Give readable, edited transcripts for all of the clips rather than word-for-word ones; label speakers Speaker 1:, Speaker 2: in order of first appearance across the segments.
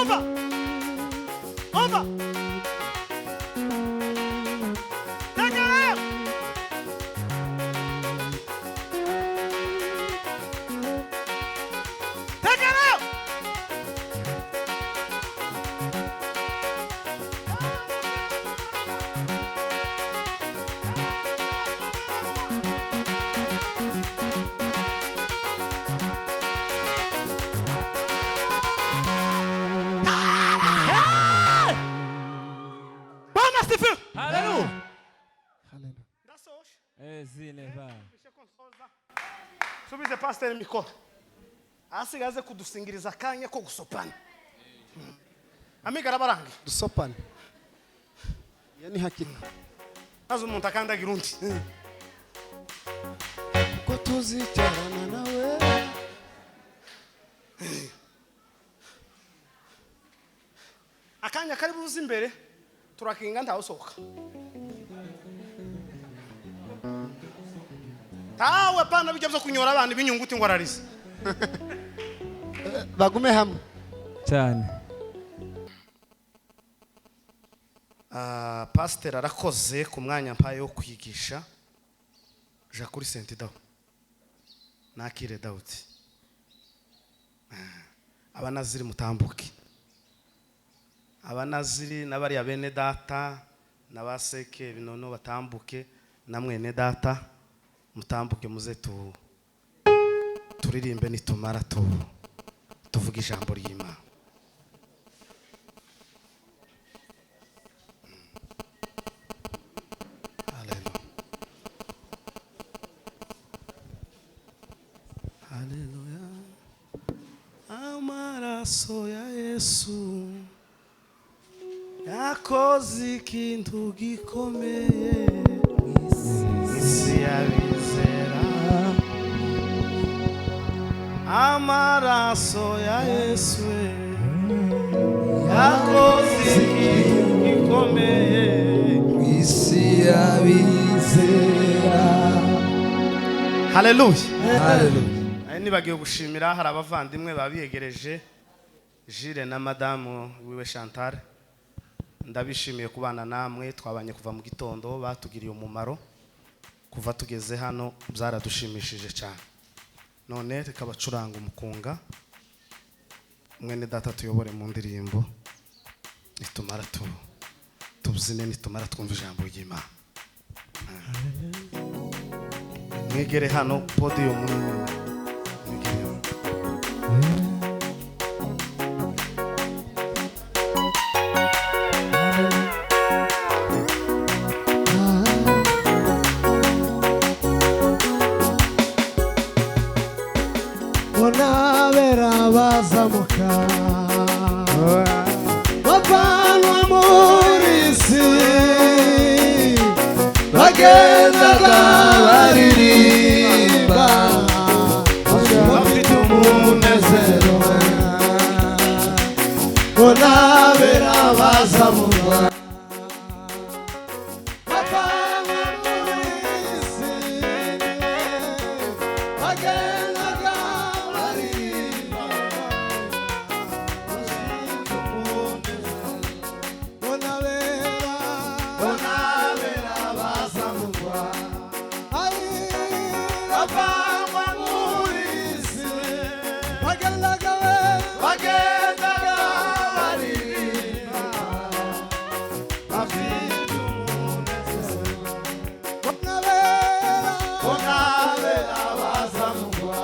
Speaker 1: Umva, umva. Tekereza. Tekereza. Bwana asifiwe.
Speaker 2: Haleluya.
Speaker 3: Haleluya.
Speaker 1: Ndasoje.
Speaker 2: Ezineva.
Speaker 1: Subize pasiteri mikoro, ahasigaye aze kudusingiriza akanya ko gusopana. Amiga arabarange.
Speaker 3: Dusopane, iyo ni hakika.
Speaker 1: Maze umuntu akandagira undi.
Speaker 3: Kuko tuzicarana nawe.
Speaker 1: Akanya kari buze imbere turakinga, ntawusohoka, tawe pana bijya byo kunyora abantu ibinyunguti ngo ararize.
Speaker 3: Bagume hamwe.
Speaker 2: Cyane.
Speaker 1: Ah, pasiteri arakoze ku mwanya mpaye wo kwigisha. Ja kuri senti dawu, nakire Dawudi. Ah, abanaziri mutambuke, abanaziri n'abariya bene data n'abaseke binono batambuke, na mwene data mutambuke, muze tu turirimbe, nitumara tu tuvuge ijambo ry'Imana. Haleluya. Haleluya. Amaraso ya Yesu yakoze ikintu gikomeye isi y'abizera. Amaraso ya Yesu yakoze ikintu gikomeye
Speaker 4: isi y'abizera.
Speaker 1: Haleluya.
Speaker 4: Haleluya.
Speaker 1: Nari nibagiwe gushimira, hari abavandimwe babiyegereje, Jire na madamu wiwe Chantal. Ndabishimiye kubana namwe, twabanye kuva mu gitondo, batugiriye umumaro kuva tugeze hano, byaradushimishije cyane. None reka bacuranga umukunga, mwene data tuyobore mu ndirimbo, nitumara tu tubyine, nitumara twumva ijambo ry'Imana. Mwegere hano podium nini, mwegere hano.
Speaker 3: Bonabera bazamuka bavanwa muri isi,
Speaker 4: Bagendaga baririmba
Speaker 3: bafite umunezero. Bonabera bazamuka bavanwa muri isi, bagendaga baririmba bafite umunezero. Bonabera,
Speaker 4: Bonabera bazamurwa
Speaker 3: ay,
Speaker 4: bavanwa muri isi,
Speaker 3: bagendaga
Speaker 4: bagendaga baririmba bafite umunezero.
Speaker 3: Bonabera,
Speaker 4: Bonabera bazamurwa.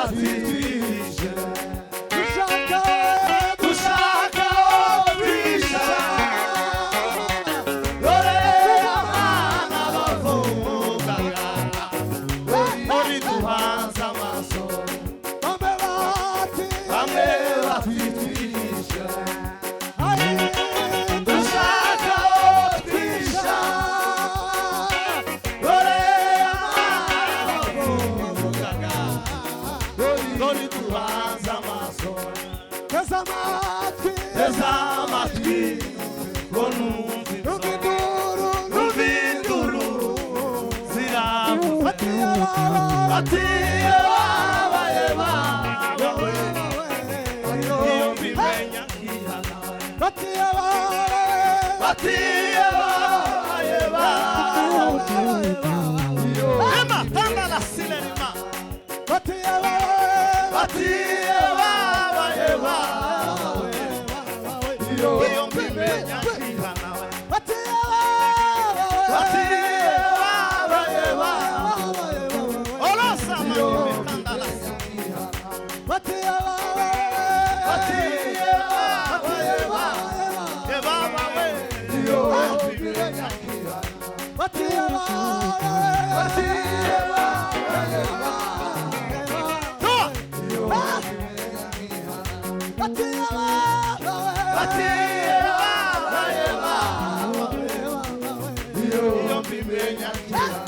Speaker 4: Batitwije dushaka dushaka twisha dore abana bavugaga uri duhanze amaso bamwe batitwisha dushaka twisha dore abana bavugaga dore duhanze amaso teze amatwi ngo numve numve induru ziravuga ati babaye bawe iyo mbimenya nkihana bati babaye bawe ema tanda la silerima bati babaye bawe iyo mbimenya nkihana bati babaye bawe olosa mami tanda la bati babaye bawe babawe iyo mbimenya nkihana bati babaye bawe bati babaye bawe iyo mbimenya nkihana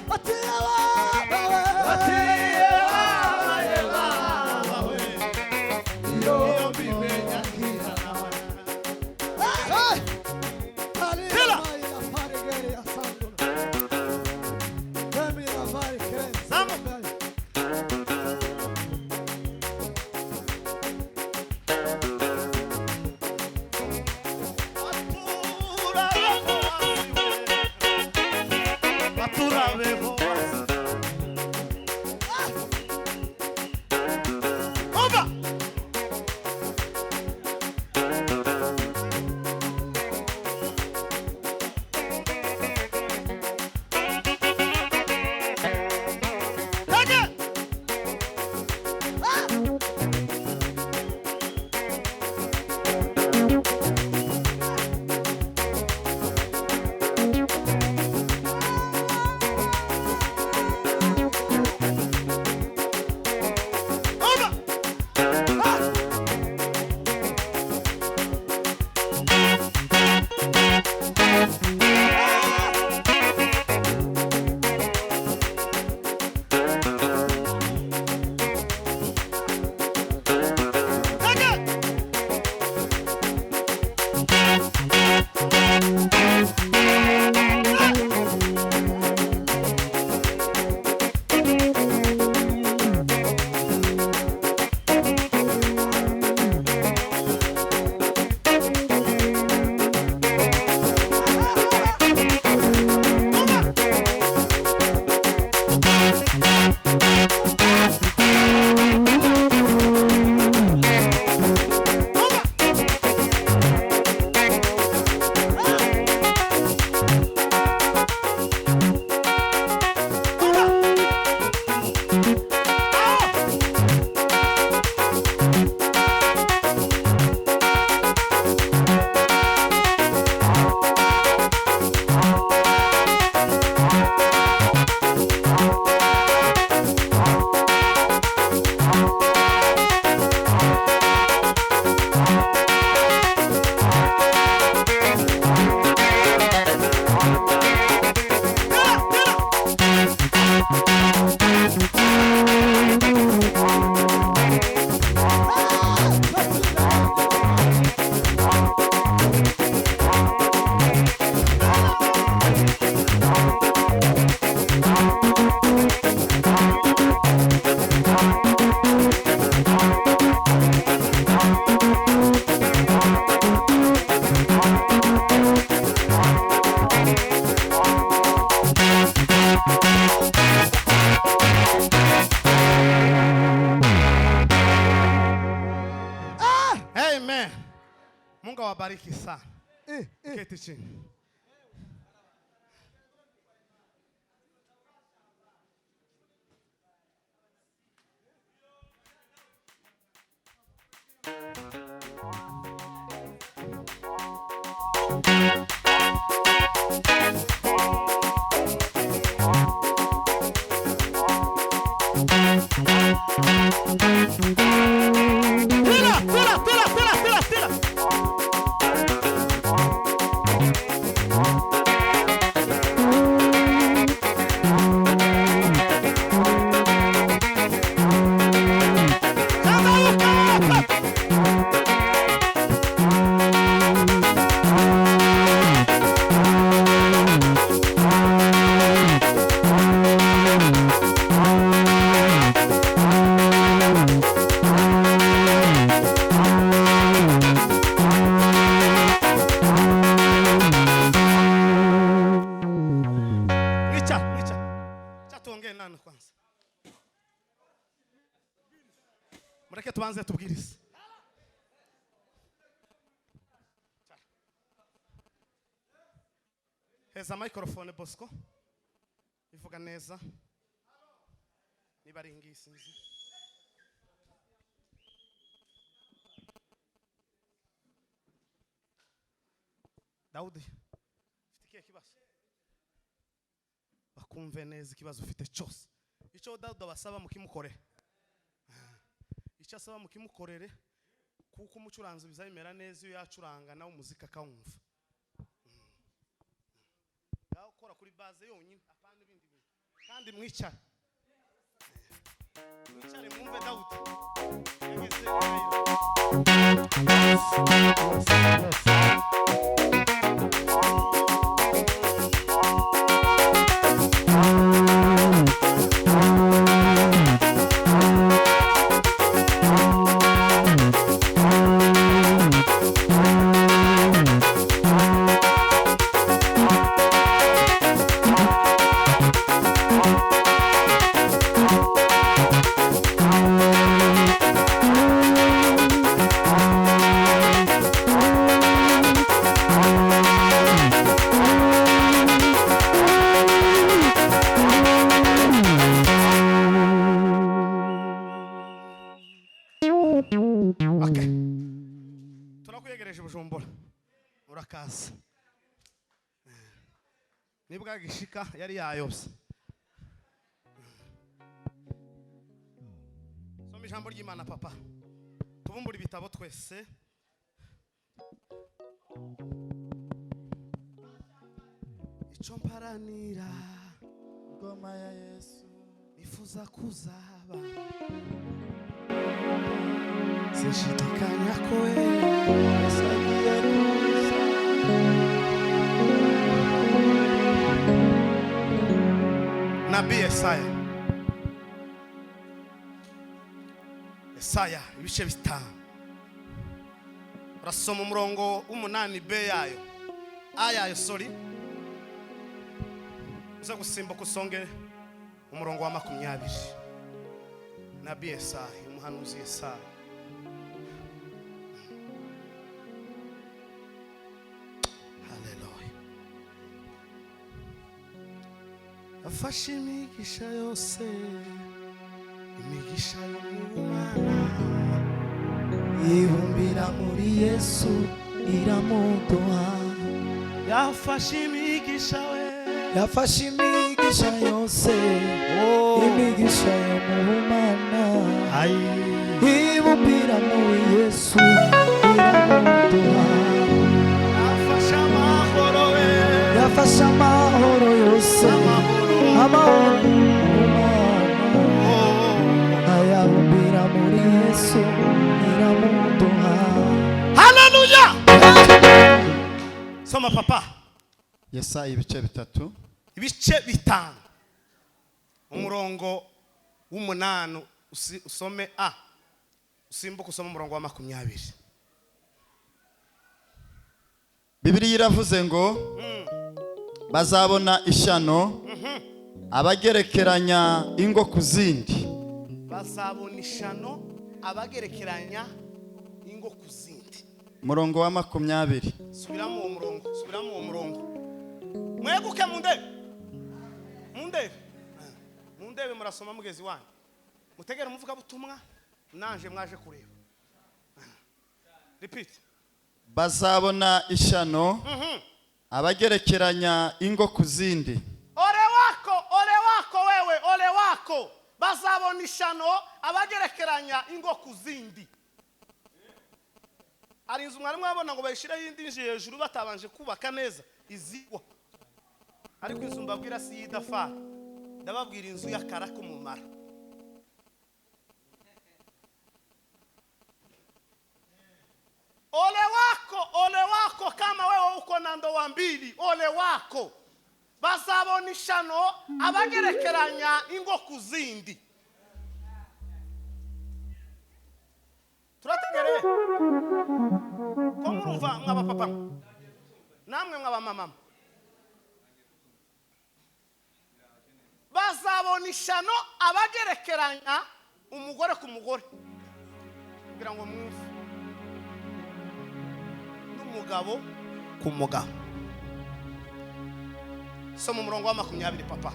Speaker 4: bati babaye bawe iyo mbimenya nkihana. Zamu. Baturabeho Oba! Take it! Oba! Take it! Amen. Mungu awabariki sana. Keti chini. Tira, tira, tira, tira, tira, tira. Changamuka! Mwicha, mwicha. Cha tuongee nani kwanza. Mureke tubanze tubwirize. Heza microphone, Bosco. Ivuga neza. Niba ari ngiyi sinzi. Daudi, ufite ikihe kibazo? Bakumve neza ikibazo ufite cyose. Icyo Dawudi abasaba mukimukorere, icyo asaba mukimukorere, kuko umucuranzi bizabimera neza iyo yacuranga nawe umuziki akawumva. Ngaho ukora kuri baze yonyine, apana ibindi bintu, kandi mwicare, mwicare mwumve Dawudi yageze kuri. Okay. Turakwegereje Bujumbura. Urakaza. Nibwa gishika yari yayobye. Soma ijambo ry'Imana, papa. Tubumbura ibitabo twese. Icyo mparanira
Speaker 3: Ngoma ya Yesu.
Speaker 1: Nifuza kuzaba, sinshidikanya ko we
Speaker 3: Yesu agiye kuza.
Speaker 1: Nabii Yesaya, Yesaya ibice 5, urasoma umurongo w'8 b yayo, a yayo, sorry, uza gusimbuka usonge umurongo wa 20. Nabii Yesaya, umuhanuzi Yesaya. Haleluya. Afashe imigisha yose, imigisha yo mu Mana,
Speaker 3: ibumbira muri Yesu iramuduha.
Speaker 1: Yafashe imigisha we.
Speaker 3: Yafashe imigisha yose, imigisha yo mu Mana,
Speaker 1: Ayi.
Speaker 3: ibumbira muri Yesu iramuduha.
Speaker 1: Yafashe amahoro we.
Speaker 3: Yafashe amahoro yose,
Speaker 1: amahoro,
Speaker 3: amahoro mu Mana, ayabumbira muri Yesu iramuduha.
Speaker 1: Haleluya. Soma, papa.
Speaker 5: Yesaya ibice 3.
Speaker 1: Ibice 5, umurongo w'8, usome a, usimbuke usome umurongo wa 20.
Speaker 5: Bibiliya iravuze ngo bazabona ishyano abagerekeranya ingo ku zindi.
Speaker 1: Bazabona ishano abagerekeranya ingo ku zindi.
Speaker 5: Umurongo wa 20.
Speaker 1: Subiramo uwo murongo, subiramo uwo murongo. Mweguke mundebe, mundebe, mundebe. Murasoma mugezi wanyu, mutegere umuvugabutumwa nanje mwaje kureba. Repeat.
Speaker 5: Bazabona ishyano abagerekeranya ingo ku zindi.
Speaker 1: Ole wako, ole wako wewe, ole wako.
Speaker 4: Bazabona ishano abagerekeranya ingo ku zindi. Hari inzu mwari mwabona ngo bayishireho indi nzu hejuru batabanje kubaka neza izigwa? Ariko inzu mbabwira si iy'idafari, ndababwira inzu y'akara k'umumara. Ole wako, ole wako kama wewe uko na ndoa mbili, ole wako. Bazabona ishano abagerekeranya ingo ku zindi. Turategereye ko murumva, mw'abapapa namwe mw'abamama? Bazabona ishano abagerekeranya umugore ku mugore, kugira ngo mwumve, n'umugabo ku mugabo. Soma umurongo wa 20, papa.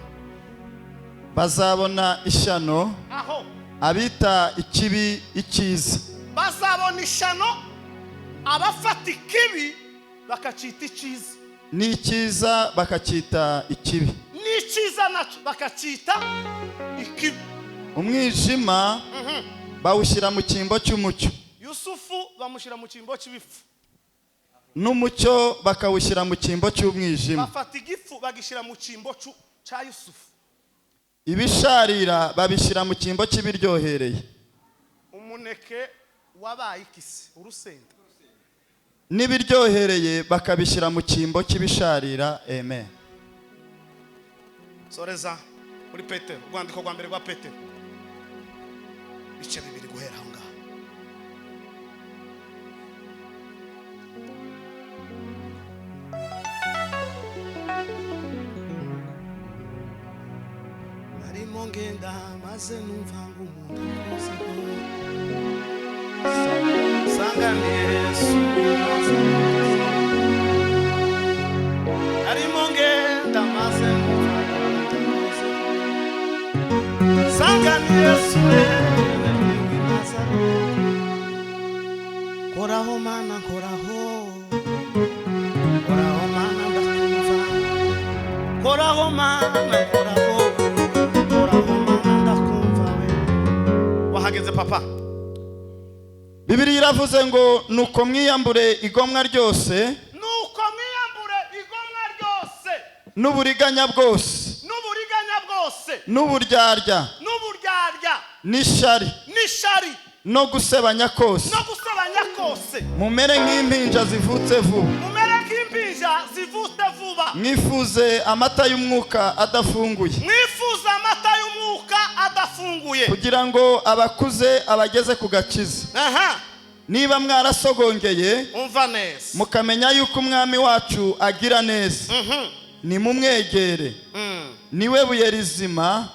Speaker 5: Bazabona ishyano
Speaker 4: Aho.
Speaker 5: abita ikibi icyiza.
Speaker 4: Bazabona ishano abafata ikibi bakacita icyiza.
Speaker 5: N'icyiza bakacyita ikibi.
Speaker 4: N'icyiza nacyo bakacita ikibi.
Speaker 5: Umwijima bawushyira mu cyimbo cy'umucyo.
Speaker 4: Yusufu bamushyira mu cyimbo cy'ibifu.
Speaker 5: N'umucyo bakawushyira mu cyimbo cy'umwijima.
Speaker 4: Bafata igifu bagishyira mu cyimbo cya Yusufu.
Speaker 5: Ibisharira babishyira mu cyimbo cy'ibiryohereye.
Speaker 4: Umuneke wabaye ikisi? Urusenda.
Speaker 5: N'ibiryohereye bakabishyira mu cyimbo cy'ibisharira. Amen.
Speaker 4: Soreza muri Petero, urwandiko rwa mbere rwa Petero, ibice 2 guhera aho ngaho. Narimo ngenda maze numva ngo umuntu akozeho, sanga ni Yesu. Narimo ngenda maze numva ngo umuntu akozeho, sanga ni Yesu w'i Nazareti. Koraho Mana, koraho, koraho Mana, ndakumva. Koraho Mana, koraho, koraho Mana, ndakumva. We wahageze, papa?
Speaker 5: Bibiliya iravuze ngo: "Nuko mwiyambure igomwa ryose,
Speaker 4: Nuko mwiyambure igomwa ryose,
Speaker 5: n'uburiganya bwose,
Speaker 4: n'uburiganya bwose,
Speaker 5: n'uburyarya,
Speaker 4: n'uburyarya,
Speaker 5: n'ishyari,
Speaker 4: n'ishari,
Speaker 5: no gusebanya kose.
Speaker 4: no gusebanya kose.
Speaker 5: Mumere nk'impinja zivutse vuba,
Speaker 4: Mumere nk'impinja zivutse vuba,
Speaker 5: mwifuze amata y'umwuka adafunguye,
Speaker 4: mwifuza amata y'umwuka adafunguye,
Speaker 5: kugira ngo abakuze abageze ku gakiza. Niba mwarasogongeye,
Speaker 4: Umva neza.
Speaker 5: mukamenya yuko Umwami wacu agira neza, nimumwegere. Niwe buye rizima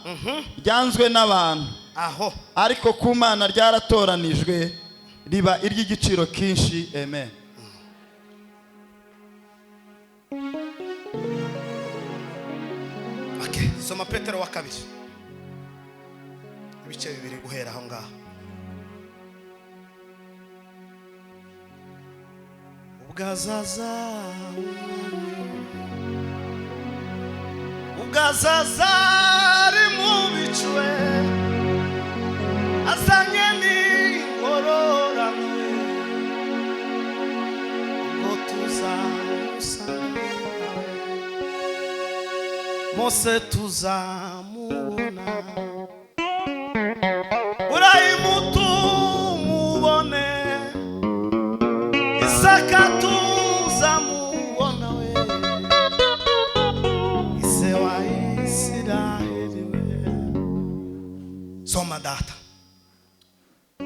Speaker 5: ryanzwe n'abantu,
Speaker 4: Aho.
Speaker 5: ariko ku Mana ryaratoranijwe riba iry'igiciro kinshi. Amen."
Speaker 4: Okay. Soma Petero wa kabiri, ibice 2 guhera aho ngaho. Ubwo azaza Umwami, ubwo azaza ari mu bicu, azanye n'ingororano, ubwo tuzamusanga, Mose tuzamubona, Burayimu tumubone, Isaka tuzamubona, we ise wa Isiraheli we. Soma, data.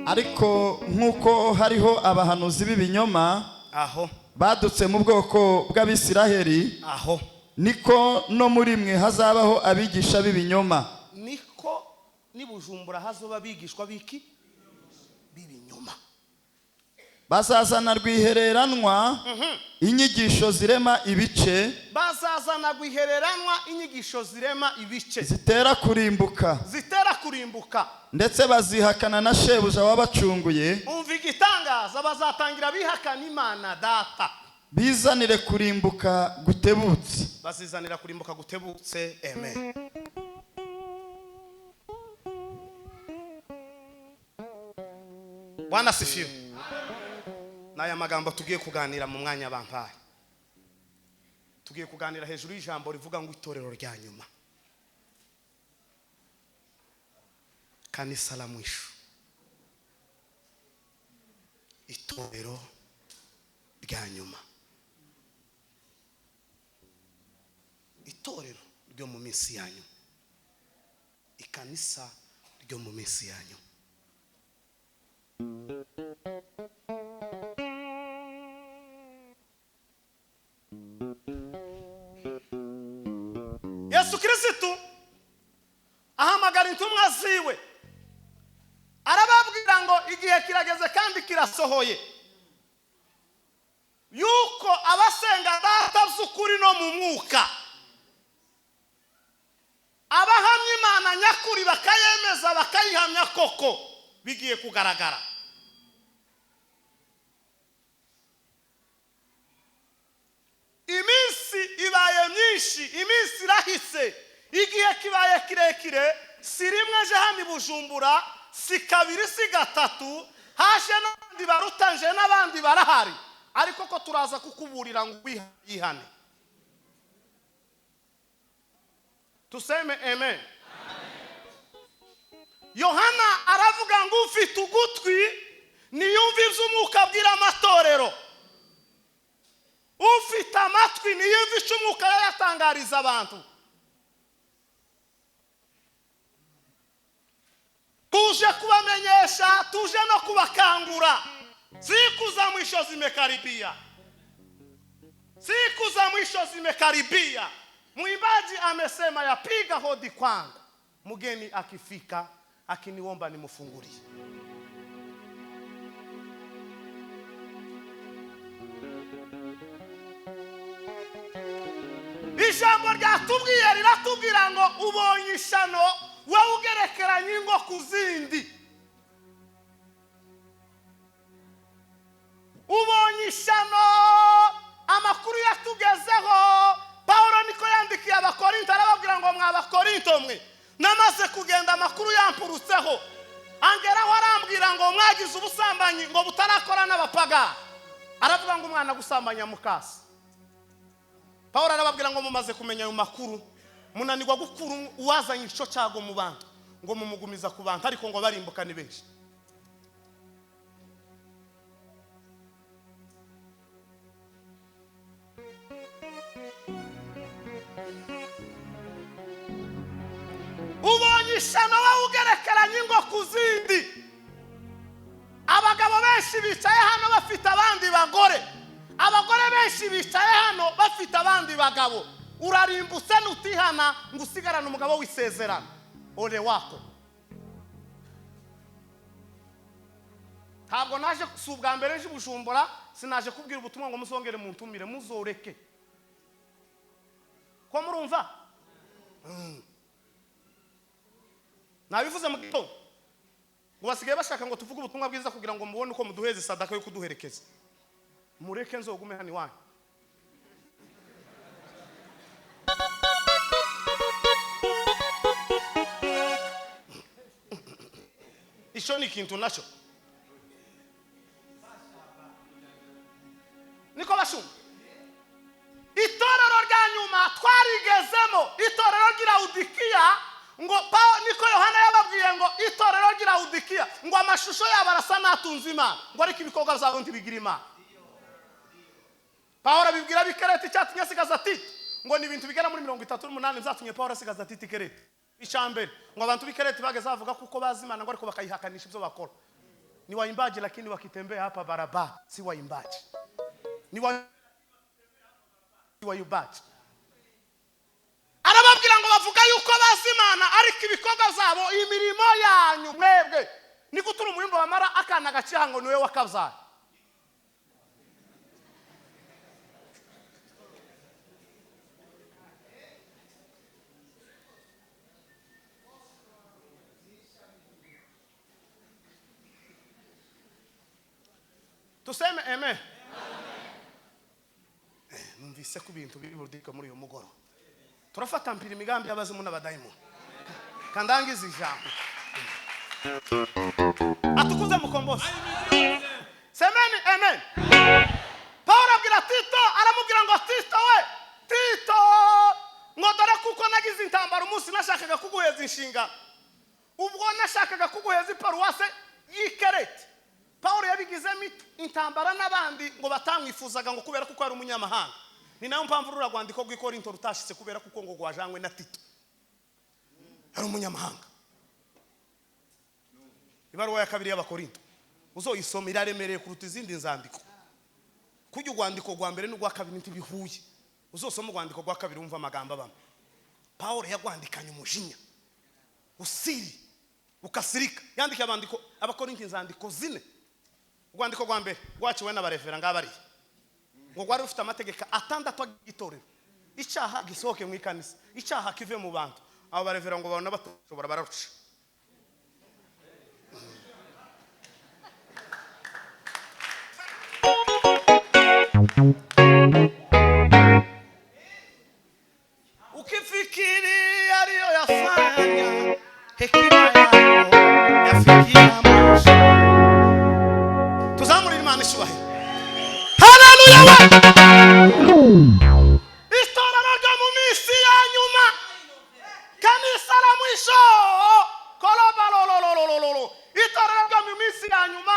Speaker 5: Ariko nk'uko hariho abahanuzi b'ibinyoma
Speaker 4: Aho.
Speaker 5: badutse mu bwoko bw'Abisiraheli,
Speaker 4: Aho.
Speaker 5: niko no muri mwe hazabaho abigisha b'ibinyoma.
Speaker 4: Niko ni Bujumbura hazoba bigishwa biki? B'ibinyoma.
Speaker 5: Bazazana rwihereranwa inyigisho zirema ibice,
Speaker 4: Bazazana guhereranwa inyigisho zirema ibice,
Speaker 5: zitera kurimbuka,
Speaker 4: zitera kurimbuka.
Speaker 5: Ndetse bazihakana na shebuja wabacunguye,
Speaker 4: Umva igitangaza, bazatangira bihakana Imana Data,
Speaker 5: bizanire kurimbuka gutebutse.
Speaker 4: Bazizanira kurimbuka gutebutse. Amen.
Speaker 1: Bwana asifiwe. N'aya magambo tugiye kuganira mu mwanya bampaye, tugiye kuganira hejuru y'ijambo rivuga ngo itorero rya nyuma, kanisa la mwisho, itorero rya nyuma, itorero ryo mu minsi ya nyuma, ikanisa ryo mu minsi ya nyuma. Yesu Kristo ahamagara intumwa ziwe, arababwira ngo igihe kirageze kandi kirasohoye yuko abasenga Data by'ukuri no mu mwuka, abahamya Imana nyakuri bakayemeza bakayihamya koko, bigiye kugaragara. Iminsi ibaye myinshi, iminsi irahise, igihe kibaye kirekire. Si rimwe je hano i Bujumbura, si kabiri, si gatatu, haje n'abandi barutanje n'abandi barahari, ariko ko turaza kukuburira ngo wihane. Tuseme amen. Yohana aravuga ngo ufite ugutwi niyumve iby'umwuka abwira amatorero, ufite amatwi niyumve icyo umwuka yayatangariza abantu. Tuje kubamenyesha, tuje no kubakangura. Siku za mwisho zimekaribia, siku za mwisho zimekaribia. Mwimbaji amesema, yapiga hodi kwangu, mgeni akifika akiniomba nimfungulie. Ijambo ryatubwiye riratubwira ngo ubonye ishano wowe ugerekeranye ingo ku zindi, ubonye ishano. Amakuru yatugezeho, Pawulo niko yandikiye Abakorinto, arababwira ngo mwa Bakorinto mwe, namaze kugenda amakuru yampurutseho, angeraho arambwira ngo mwagize ubusambanyi ngo butarakora n'abapagani. Aravuga ngo umwana gusambanya mukasi. Pawulo arababwira ngo mumaze kumenya ayo makuru, munanirwa gukura uwazanye ico cyago mu bantu, ngo mumugumiza ku bantu, ariko ngo barimbuka ni benshi. Ubonye ishano wowe ugerekeranye ingo ku zindi. Abagabo benshi bicaye hano bafite abandi bagore, abagore benshi bicaye hano bafite abandi bagabo. Urarimbutse nutihana ngo usigarane umugabo w'isezerano, ole wako. Ntabwo naje, si ubwa mbere nje Bujumbura, sinaje kubwira ubutumwa ngo muzongere muntumire, muzoreke. Ko murumva? Nabivuze mu gitondo ngo basigaye bashaka ngo tuvuge ubutumwa bwiza kugira ngo mubone uko muduheze sadaka yo kuduherekeza. Mureke nzogume hano iwanyu. Ico ni ikintu naco niko bashumba. Itorero rya nyuma twarigezemo, itorero ry'Ilawudikiya, ngo niko Yohana yababwiye ngo itorero ry'Ilawudikiya ngo amashusho yabo arasa n'atunze Imana, ngo ariko ibikorwa byabo ntibigira Imana. Pawulo abibwira ab'i Kerete, icyatumye asigaza Tito, ngo ni ibintu bigera muri 38 byatumye Pawulo asigaza Tito i Kerete. Icya mbere, ngo abantu b'i Kerete bageze bavuga kuko bazi Imana, ngo ariko bakayihakanisha ibyo bakora. Ni waimbaji lakini wakitembea hapa barabara si waimbaji, ni waimbaji. Arababwira ngo bavuga yuko bazi Imana ariko ibikorwa byabo, imirimo yanyu mwebwe ni gutura umuyumba wamara akana gaciye ngo niwe wakabyaye. Tuseme amen. Numvise ko ibintu biri burudika muri uyu mugoro. Turafata mpira imigambi y'abazimu n'abadayimoni. Kandangiza ijambo. Atukuze mukombozi.
Speaker 4: yose. Semeni amen. Paul abwira Tito, aramubwira ngo Tito we, Tito, ngo dore kuko nagize intambara umunsi nashakaga kuguheza inshingano, ubwo nashakaga kuguheza iparuwase y'ikerete. Paul yabigizemo intambara n'abandi ngo batamwifuzaga ngo kubera kuko ari umunyamahanga. Ni nayo mpamvu rura rwandiko rw'Ikorinto rutashitse, kubera kuko ngo rwajanywe na Tito ari umunyamahanga. Ibaruwa ya kabiri y'Abakorinto uzoyisoma iraremereye kuruta izindi nzandiko. Kujya urwandiko rwa mbere n'urwa kabiri ntibihuye. Uzosoma urwandiko rwa kabiri wumva amagambo abamo. Paul yagwandikanye umujinya usiri ukasirika. Yandikiye abandiko Abakorinto inzandiko zine. Urwandiko rwa mbere rwaciwe n'abarevera ngabariye, ngo rwari rufite amategeko atandatu agitorero. Icyaha gisohoke mu ikanisa, icyaha kive mu bantu. Abo barevera ngo babona batashobora bararuca. Ukifikiri aliyoyafanya hekima yako yafikia mwisho. Tuzamurire Imana icyubahiro. Haleluya we! Itorero ryo mu minsi ya nyuma, kanisa la mwisho, kolobalolololololo. Itorero ryo mu minsi ya nyuma,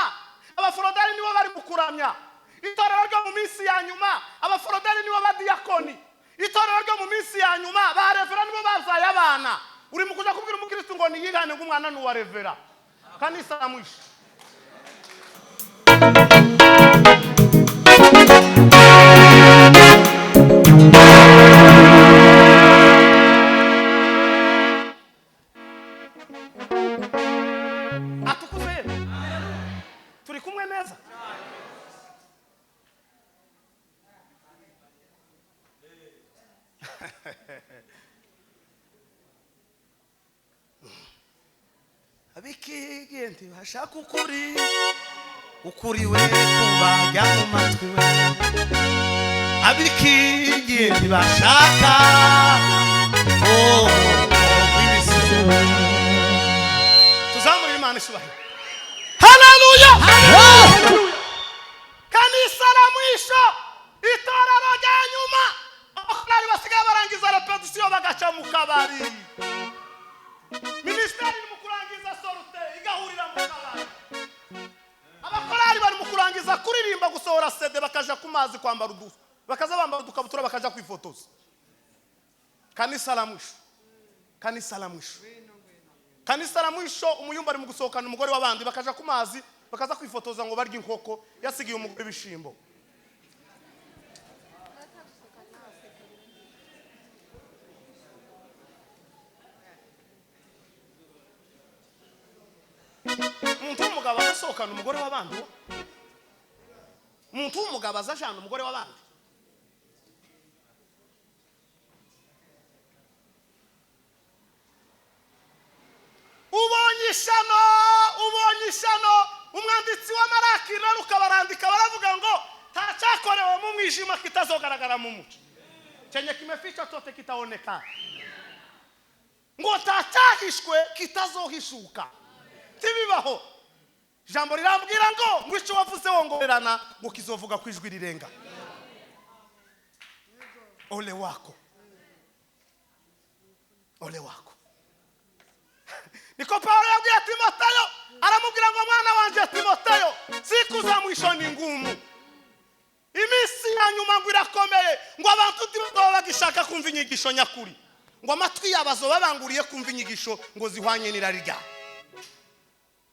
Speaker 4: abaforodari nibo bari mu kuramya. Itorero ryo mu minsi ya nyuma, abaforodari nibo badiyakoni. Itorero ryo mu minsi ya nyuma, ba revera nibo bazaye abana. Uri mu kuja kubwira umukristo ngo niyihane ngo umwana ni uwa revera. Kanisa la mwisho. Atukuze. Turi kumwe neza. Abikigiye ntibashaka ukuri, ukuri we kubajya mu matwi we. Abikigiye ntibashaka ibisizo. Tuzamurire Imana icyubahiro. Haleluya! Kanisa la mwisho, itorero rya nyuma. Abakorari basigaye barangiza repetition bagaca mu kabari. Minisiteri iri mu kurangiza sorute igahurira mu kabari. Abakorari bari mu kurangiza kuririmba gusohora CD bakaja ku mazi kwambara udu, bakaza bambara udukabutura bakaja kwifotoza. Kanisa la mwisho. Kanisa la mwisho. Kanisa la mwisho, umuyumba ari mu gusohokana umugore w'abandi bakaja ku mazi bakaza kwifotoza ngo barye inkoko yasigiye umugore ibishimbo. Umuntu w'umugabo azasohokana umugore w'abandi, umuntu w'umugabo azajana umugore w'abandi. Ubonye ishano, ubonye ishano. Umwanditsi w'Amaraki rero ukabarandika baravuga ngo ntacyakorewe mu mwijima kitazogaragara mu mucyo, chenye kimefichwa chote kitaonekana. Ngo ntacyahishwe kitazohishuka. Tibibaho. Jambo rirambwira ngo icyo wavuze wongorerana ngo kizovuga ku ijwi rirenga. Ole wako. Ole wako. Niko Paulo yabwiye Timoteyo, aramubwira ngo mwana wanje Timoteyo, siku za mwisho ni ngumu. Iminsi ya nyuma ngo irakomeye, ngo abantu ntibaba bagishaka kumva inyigisho nyakuri, ngo amatwi yabo azoba banguriye kumva inyigisho ngo zihwanye n'irari ryabo.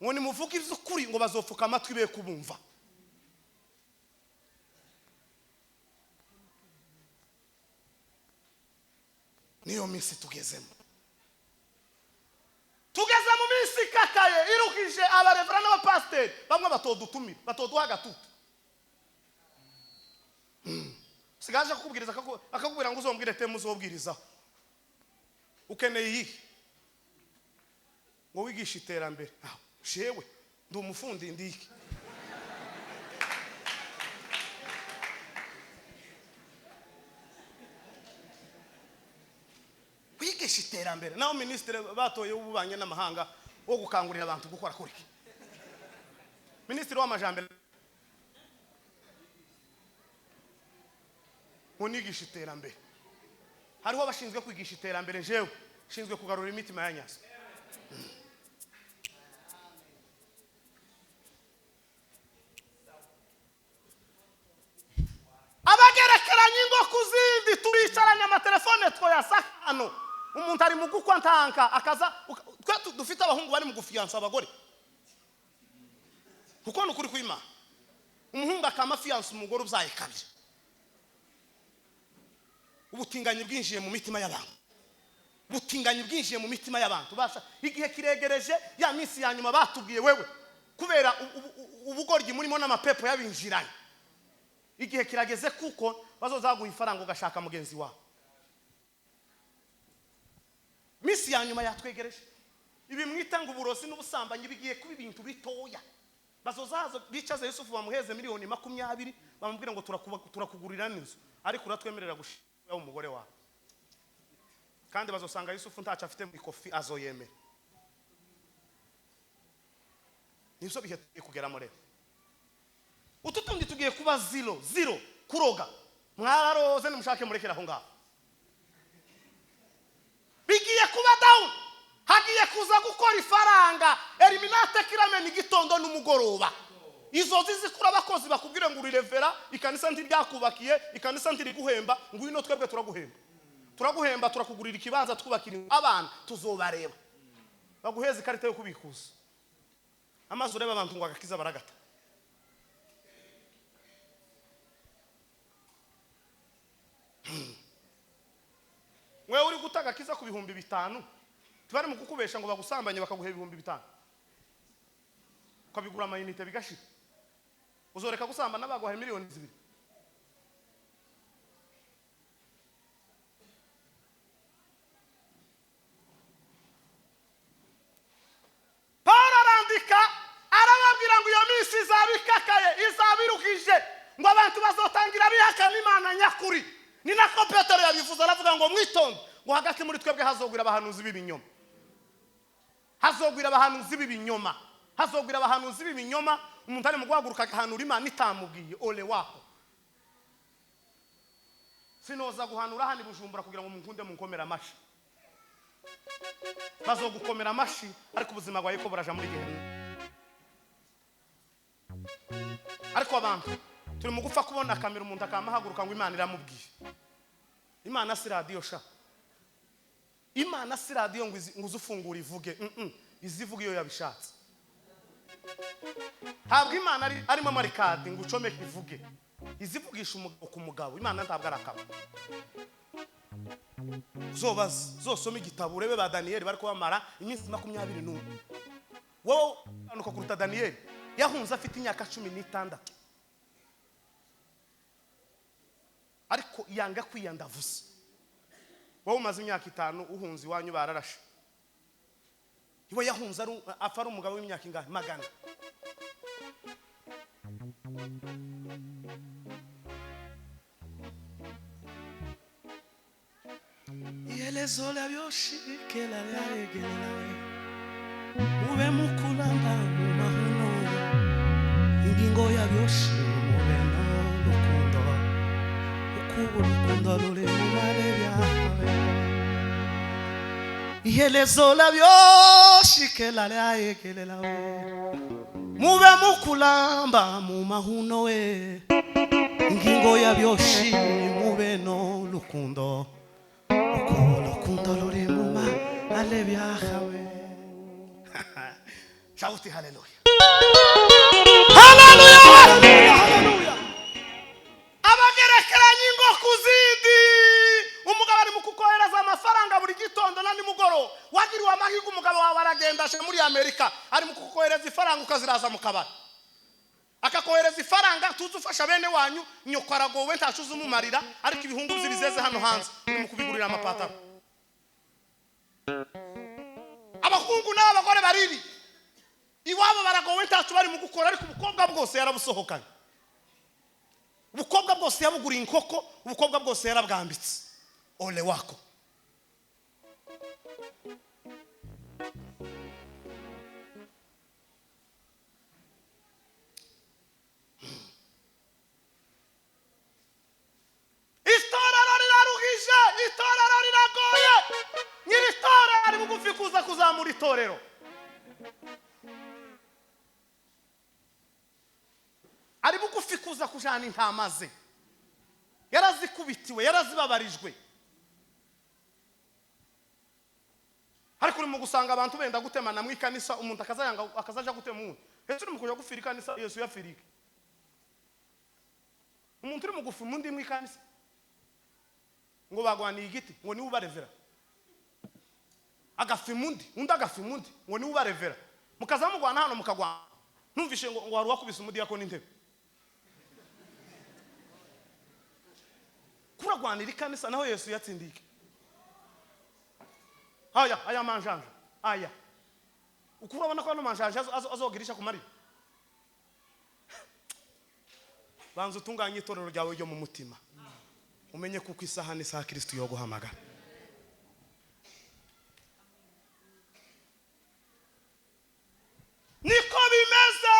Speaker 4: Ngo nimuvuge iby'ukuri ngo bazopfuka amatwi be kubumva. Niyo minsi tugezemo. Tugeze mu minsi ikakaye iruhije abarevera n'abapasiteri bamwe batodutumira, batoduha agatutu. Sigaje kukubwiriza akakubwira ngo uzombwire temu uzobwirizaho. Ukeneye iyihe? Ngo wigishe iterambere. Shewe ndi umufundi ndiki. Wigisha iterambere. Naho minisitiri batoye w'ububanyi n'amahanga wo gukangurira abantu gukora kuri. Minisitiri w'amajambere munigisha iterambere. Hariho abashinzwe kwigisha iterambere, jewe nshinzwe kugarura imitima ya nyaso. Abagerekeranye ingo kuzindi, turicaranye amatelefone twoyasakano. Umuntu ari mu gukwa ntanka akaza, twe dufite abahungu bari mu gufiyansa abagore. Kuko nukuri kwima umuhungu akama fiyansa umugore ubyaye kabiri. Ubutinganyi bwinjiye mu mitima y'abantu. Ubutinganyi bwinjiye mu mitima y'abantu. Basha igihe kiregereje ya minsi ya nyuma batubwiye wewe kubera ubugoryi murimo n'amapepo yabinjiranye. Igihe kirageze kuko bazozaguha ifaranga ugashaka mugenzi wawe. Minsi ya nyuma yatwegereje. Ibi mwita ngo uburozi n'ubusambanyi bigiye kuba ibintu bitoya. Bazozaza bicaze Yusufu bamuheze 20 miliyoni bamubwira ngo turakugurira n'inzu ariko uratwemerera gushira umugore wawe. Kandi bazosanga Yusufu ntacyo afite mu ikofi azoyemera. Nibyo bihe tugiye kugeramo rero. Utu tundi tugiye kuba zero kuroga. Mwararoze nimushake murekera aho ngaho. Bigiye kuba down. Hagiye kuza gukora ifaranga eliminate kiramena igitondo n'umugoroba. Izo zizikura abakozi bakubwire ngo urirevera ikanisa ntiryakubakiye, ikanisa ntiriguhemba, ngwino twebwe turaguhemba. Turaguhemba, turakugurira ikibanza, twubakira abana, tuzobareba. Baguheza ikarita yo kubikuza. Amazi ureba abantu ngo agakiza baragata. Wewe uri gutaga kiza ku 5,000, tibari mu kukubesha ngo bagusambanye bakaguha 5,000. Ukabigura amayinite bigashira. Uzoreka gusambana baguha 2 miliyoni. Paul arandika arababwira ngo iyo minsi izaba ikakaye, izaba iruhije, ngo abantu bazotangira bihakana Imana nyakuri. Ni nako Petero yabivuze, aravuga ngo mwitonde, ngo hagati muri twebwe hazogwira abahanuzi b'ibinyoma. Hazogwira abahanuzi b'ibinyoma. Hazogwira abahanuzi b'ibinyoma. Umuntu ari mu guhaguruka agahanura Imana itamubwiye, ole wako. Sinoza guhanura hano i Bujumbura kugira ngo munkunde munkomere amashi. Bazogukomera amashi ariko ubuzima bwawe ko buraja muri gehena. Ariko abantu turi mu gupfa kubona kamera umuntu akamahaguruka ngo Imana iramubwiye. Imana si radio sha. Imana si radio ngo uzufungure ivuge. Izivuga iyo yabishatse. Ntabwo Imana arimo amarikadi ngo ucomeke ivuge. Izivugisha umugabo ku mugabo. Imana ntabwo arakaba. Zobaza, zosoma igitabo urebe ba Daniel bari kubamara iminsi 21. Wowe anuka kuruta Daniel yahunze afite imyaka 16. Ariko yanga kwiyandavuza. Wowe umaze imyaka 5 uhunze iwanyu bararashe. Iwe yahunze afa ari umugabo w'imyaka ingahe? 100. Iherezo lyabyoshiikela lyaregererawe mube mukulamba mu mahuno ingingo yabyoshi mube n'urukundo ukuba urukundo ruri mu mare byawe. Iherezo lyabyoshiikela lyaregererawe mube mukulamba mu mahuno we ingingo yabyoshi mube n'urukundo urukundo ruri mu mare byawe. Shauti haleluya. Haleluya, haleluya. Abagerekeranye ingo kuzindi. Umugabo ari mu kukohereza amafaranga buri gitondo na nimugoroba. Wagiriwe amahirwe umugabo wawe aragenda aje muri Amerika, ari mu kukohereza ifaranga ukaziraza mu kabari. Akakohereza ifaranga tuzi ufasha bene wanyu, nyoko aragowe ntacu uzumumarira, ariko ibihungu by'ibizeze hano hanze uri mu kubigurira amapataro. Abahungu n'abagore bariri iwabo baragowe ntacu bari mu gukora, ariko ubukobwa bwose yarabusohokanye. Ubukobwa bwose yabuguriye inkoko, ubukobwa bwose yarabwambitse. Ole wako. itorero. Ari bugufi kuza kujana intama ze, yarazikubitiwe, yarazibabarijwe. Ariko uri mu gusanga abantu benda gutemana mu ikanisa, umuntu akazayanga akazaja gutema uwundi. Ese uri mu kuja gufira ikanisa Yesu yafirike? Umuntu uri mu gufuma undi mu ikanisa ngo bagwaniye igiti ngo niwe ubarevera, agafima undi, undi agafima undi ngo niwe ubarevera, mukaza mugwana hano mukagwana. Numvishe ngo wari wakubise umudiyakoni intebe. Kuragwanira ikanisa naho Yesu yatsindike. Aya aya manjanja aya ukurabona ko ano manjanja azogirisha kumarira. Banza utunganye itorero ryawe ryo mu mutima, umenye kuko isaha n'isaha Kristo yo guhamagara. Niko bimeze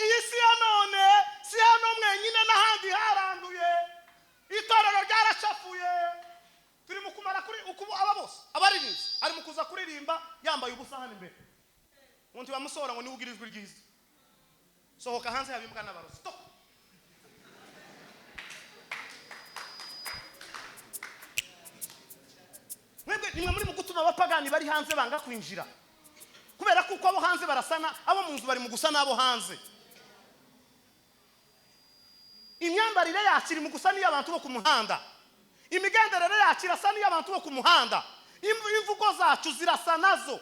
Speaker 4: iyi si ya none, si hano mwenyine n'ahandi haranduye. Itorero ryaracafuye. Turi mu kumara kuri ukubu aba bose abaririmbyi ari mu kuza kuririmba yambaye ubusa hano imbere. Umuntu bamusohora ngo niwe ugira ijwi ryiza. Sohoka hanze yabimbwa n'abarozi. Stop. Mwebwe nimwe muri mu gutuma abapagani bari hanze banga kwinjira. Kubera kuko abo hanze barasana, abo mu nzu bari mu gusa n'abo hanze. Imyambarire yacu iri mu gusa n'iy'abantu bo ku muhanda. Imigenderere yacu irasa n'iy'abantu bo ku muhanda. Imvugo zacu zirasa nazo.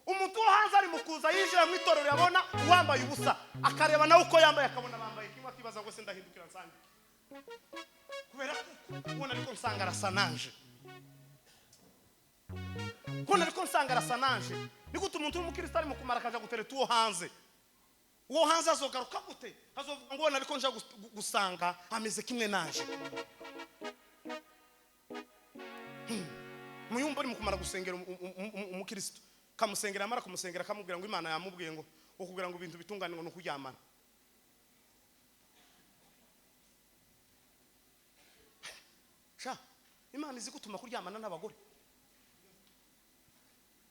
Speaker 4: Umuntu wo hanze ari mu kuza yinjira mu itorero yabona uwambaye ubusa, akareba nawe uko yambaye akabona bambaye kimwe, akibaza ngo se ndahindukira nsange. Kubera kuko ubona ariko nsanga arasa nanje. Kubona ariko nsanga arasa nanje. Ni gute umuntu w'umukristo ari mu kumara akaja gutereta uwo hanze? Uwo hanze azogaruka gute? Azovuga ngo ariko nja gusanga ameze kimwe nanje. Muyumba ari mu kumara gusengera umukristo, kamusengera amara kumusengera akamubwira ngo Imana yamubwiye ngo ukugira ngo ibintu bitungane ngo nukuryamana. Sha Imana izi gutuma kuryamana n'abagore.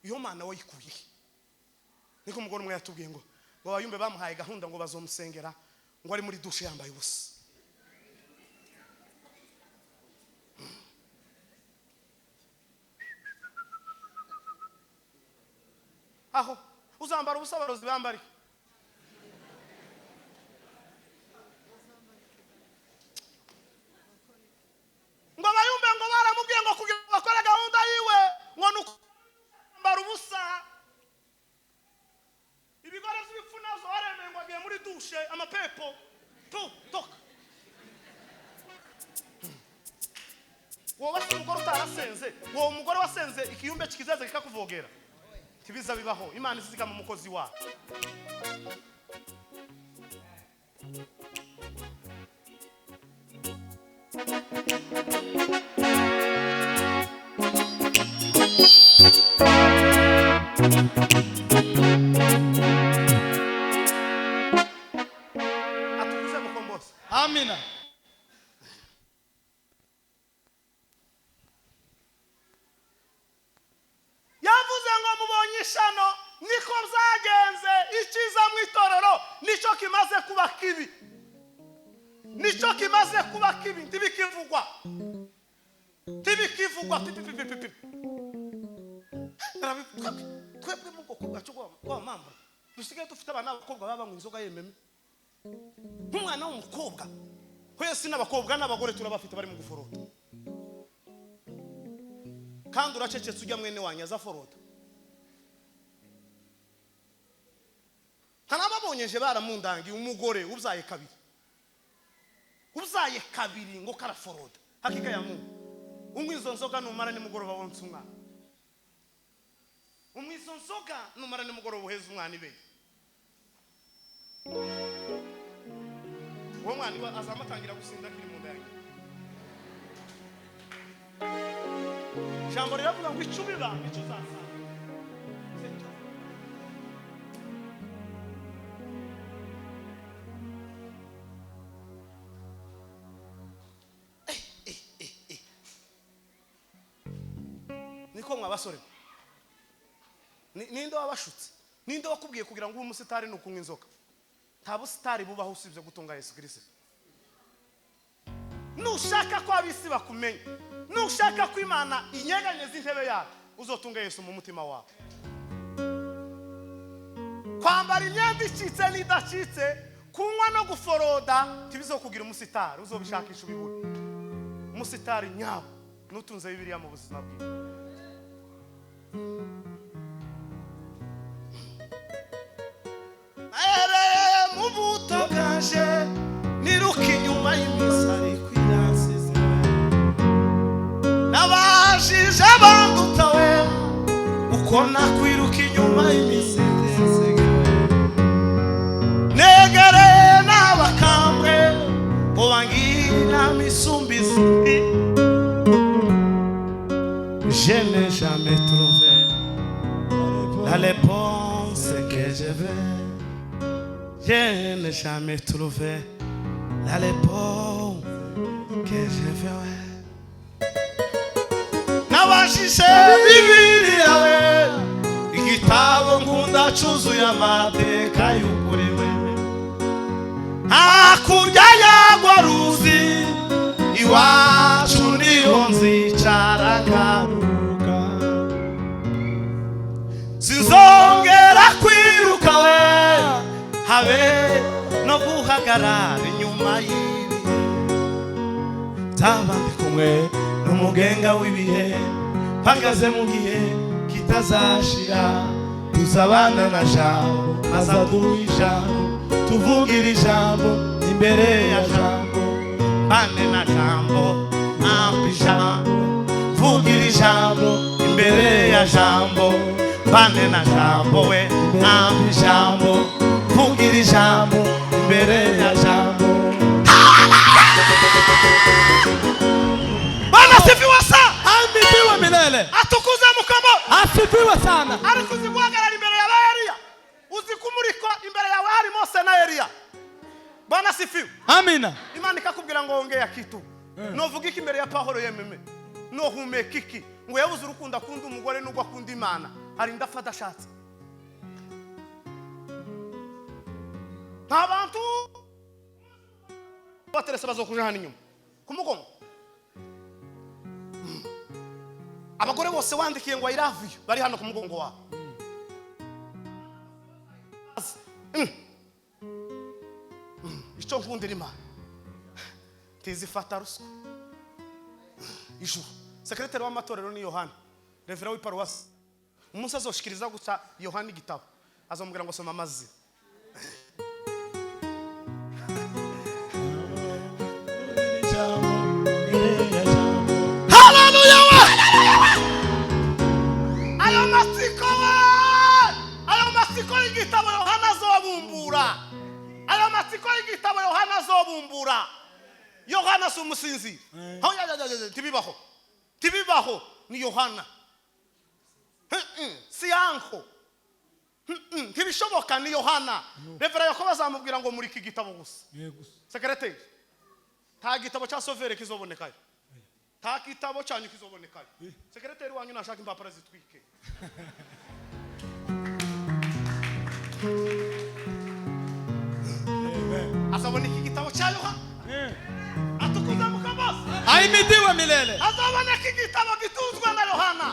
Speaker 4: Iyo Mana wayikuye. Niko umugore umwe yatubwiye ngo abayumbe bamuhaye gahunda ngo bazomusengera ngo ari muri dushe yambaye ubusa. Aho uzambara ubusa abarozi bambari. Ngo abayumbe ngo baramubwiye ngo kugira ngo bakore gahunda yiwe ngo nuko ambara ubusa. Ibigore by'ibipfu nazo waremeye ngo agiye muri dushe amapepo tu toka. Wowe se umugore utarasenze, wowe umugore wasenze ikiyumbe kikizaza kikakuvogera. Tibiza bibaho. Imana izigama umukozi wayo. Atukuze mukombozi.
Speaker 5: Amina.
Speaker 4: Yavuze ngo mubonye ishano niko byagenze. Icyiza mu itorero nicyo kimaze kuba kibi. Nicyo kimaze kuba kibi, ntibikivugwa. Ntibikivugwa. Twebwe mu bwoko bwacu bw'abamama dusigaye dufite abana b'abakobwa baba banywa inzoga yememe. Nk'umwana w'umukobwa twese n'abakobwa n'abagore turabafite bari mu guforota. Kandi uracecetse ujya mwene wanyu aza forota. Ntanababonyeje baramundangiye umugore ubyaye kabiri. Ubyaye kabiri ngo karaforoda. Hakika ya Mungu. Unywa izo nzoga numara nimugoroba wonsa umwana. Unywa izo nzoga numara nimugoroba uheza umwana ibere. Uwo mwana iwe azamatangira gusinda akiri mu nda ya nyina. Ijambo riravuga ngo icyo ubiba nicyo uzasarura. Niko mwa basore. Ninde wabashutse? Ninde wakubwiye kugira ngo ube umusitari ni ukunywa inzoga? Nta busitari bubaho usibye gutunga Yesu Kirisito. Nushaka ko ab'isi bakumenya, nushaka ko Imana inyeganyeza intebe yawe, uzotunga Yesu mu mutima wawe. Kwambara imyenda icitse n'idacitse, kunywa no guforoda, ntibizokugira umusitari. Uzobishakisha ubibure. Umusitari nyawo nutunze Bibiliya mu buzima bwiwe. Ahereye mu buto bwanje niruka inyuma y'iminsi, ariko iransize. Nabajije abanduta we uko nakwiruka inyuma y'iminsi ndesigaye. Negereye n'abakambwe ngo bangire inama isumba izindi. Je n'ai jamais trouvé la réponse que je veux. Je n'ai jamais trouvé la réponse que je veux. Nabajije Bibiliya we, igitabo nkunda cyuzuye amateka y'ukuri we. Hakurya y'urwo ruzi iwacu niho nzicara nkaruhuka, sinzongera kwiruka we, habe no guhagarara inyuma y'ibihe. Nzaba ndi kumwe n'umugenga w'ibihe, mpagaze mu gihe kitazashira. Tuzabana na Jambo, azaduha ijambo, tuvugira ijambo imbere ya Jambo. Mbane na Jambo, ampa ijambo, vugira ijambo imbere ya Jambo. Mbane na Jambo we, ampa ijambo, vugira ijambo imbere ya Jambo. Bwana asifiwe sana.
Speaker 5: Ahimidiwe milele.
Speaker 4: Atukuze Mukama.
Speaker 5: Asifiwe sana.
Speaker 4: Ariko uzi guhagarara imbere ya ba Eliya, uzi kumurikwa imbere yawe hari Mose na Eliya. Bwana asifiwe.
Speaker 5: Amina.
Speaker 4: Imana ikakubwira ngo ongea kitu, novuga iki imbere ya Pahoro yememe? Nohumeka iki? Ngo yabuze urukundo akunda umugore n'ubwo akunda Imana, arinda apfa adashatse. Nta bantu baterese bazokuja hano inyuma ku mugongo. Abagore bose wandikiye ngo "I love you" bari hano ku mugongo wawe. Icyo nkundira Imana, ntizifata ruswa. Ijuru, sekreteri w'amatorero ni Yohana, revera w'iparuwasi. Umunsi azoshikiriza guca Yohana igitabo, azamubwira ngo soma amazina. Haleluya we! Ayo matsiko we, ayo matsiko y'igitabo Yohana azobumbura, ayo matsiko y'igitabo Yohana azobumbura. Yohana si umusinzira. Aho ya, ya, ya, ya, ntibibaho, ntibibaho. Ni Yohana. Si yanko. Ntibishoboka, ni Yohana. Revera Yakobo azamubwira ngo murika igitabo gusa. Sekereteri, nta gitabo cya sovere kizobonekayo, nta gitabo cyanyu kizobonekayo. Sekereteri wanyu nashaka impapuro zitwike. Azabona iki gitabo cya Yohana. Atukuza Mukama.
Speaker 5: Ahimidiwe milele.
Speaker 4: Azaboneka igitabo gitunzwe na Yohana.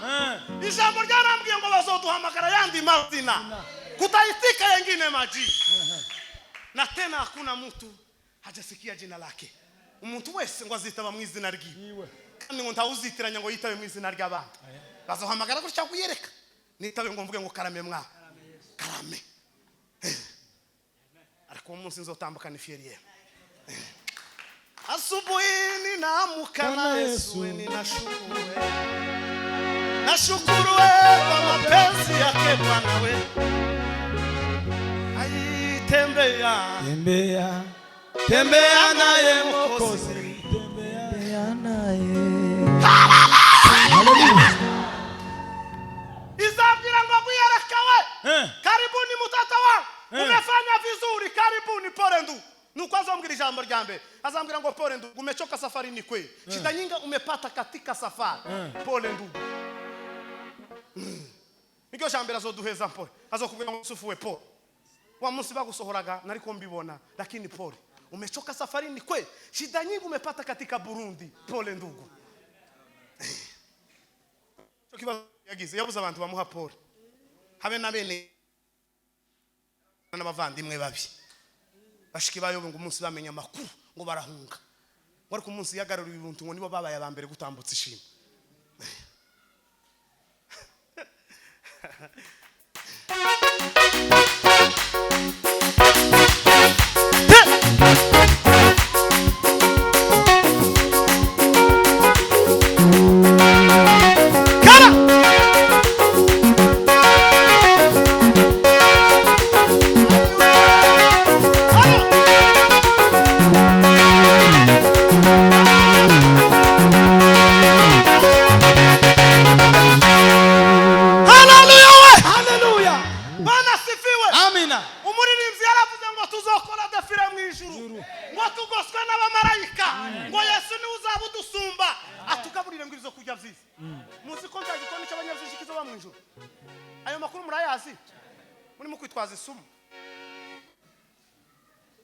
Speaker 4: Ijambo ryarambwiye ngo bazoduhamagara yandi mazina, kutaitika yengine maji, na tena hakuna mtu hajasikia jina lake. Umuntu wese ngo azitaba mu izina ryiwe, kandi ngo ntawuzitiranya ngo yitabe mu izina ry'abandi. Bazohamagara gutya kuyereka nitabe ngo mvuge ngo karame mwa karame. Ariko uwo munsi nzotambuka ni fieri yema. Asubuhi ninaamka na Yesu, ninashukuru, nashukuru we kwa mapenzi yake Bwana we. Aitembea
Speaker 5: Tembea. Tembea naye Mwokozi.
Speaker 3: Tembea naye.
Speaker 4: Izabwira ngo gwiyereka we. Karibuni mtoto wangu, umefanya vizuri, karibuni, pole ndugu. Nuko azambwira ijambo rya mbere, azambwira ngo pole ndugu, umechoka safari, ni kweli, shida nyingi umepata katika safari, pole ndugu. Iryo jambo azoduheza pole, azokubwira ngo Yusufu we pole, wa munsi bagusohoraga nariko mbibona, lakini pole, umechoka safarini kweli, shida nyingi umepata katika Burundi, pole ndugu. Cyo kibazo yagize, yabuze abantu bamuha pole, habe na bene n'abavandimwe babi bashiki bayo, ngo umunsi bamenya amakuru ngo barahunga, ngo ariko umunsi yagaruriwe ibintu ngo nibo babaye aba mbere gutambutsa ishimwe. Kara! Haleluya we!
Speaker 5: Haleluya.
Speaker 4: Bwana asifiwe.
Speaker 5: Amina.
Speaker 4: Umuririmbyi yaravuze ngo tuzokora défilé mu ijuru, ngo tugoswe n'abamarayika, ngo Yesu niwe uzaba udusumba, atugaburire ngo ibyo kurya byiza. Muzi ko nta gikoni cy'abanyabyinshi kizoba mu ijuru? Ayo makuru murayazi? Murimo kwitwaza isumu.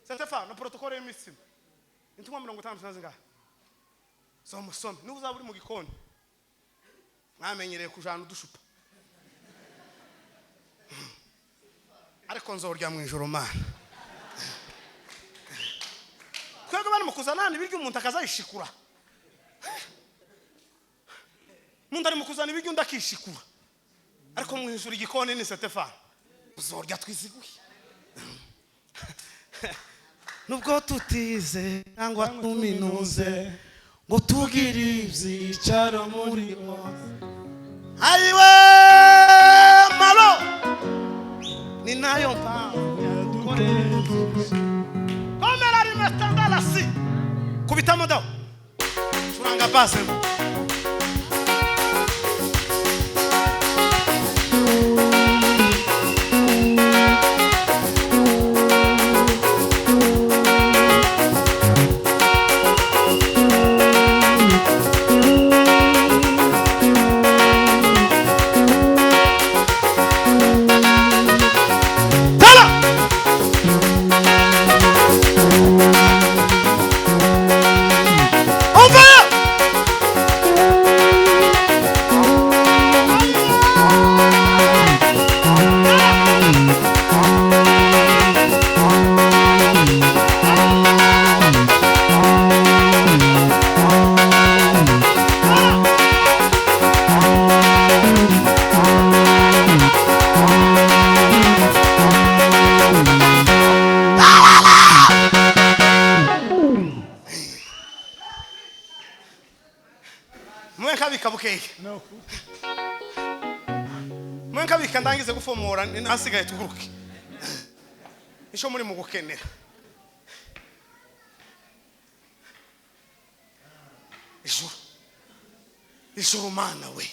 Speaker 4: Stefano, protocole y'imitsima, intumwa 50 na zingahe? Soma usome. Niba uzaba uri mu gikoni, mwamenyereye kujana udushupa, ariko nzorya mu ijoro. Mana, twebwe bari mu kuzana hano ibiryo, umuntu akazayishikura. Umuntu ari mu kuzana ibiryo, undi akishikura, ariko mu ijoro igikoni ni Setefano, uzorya twiziguye. Nubwo tutize cyangwa tuminuze ngo tugire
Speaker 3: ibyicaro muri bo,
Speaker 4: ayiwe malo, ni nayo mpamvu komera rimetandalasi kubitamo dawo, curanga base. Tala! Umva! Mwe nkabika bukeye, mwe nkabika, ndangize gufomora, hasigaye tuguruke. Icyo muri mu gukenera, ijuru, ijuru, mana we,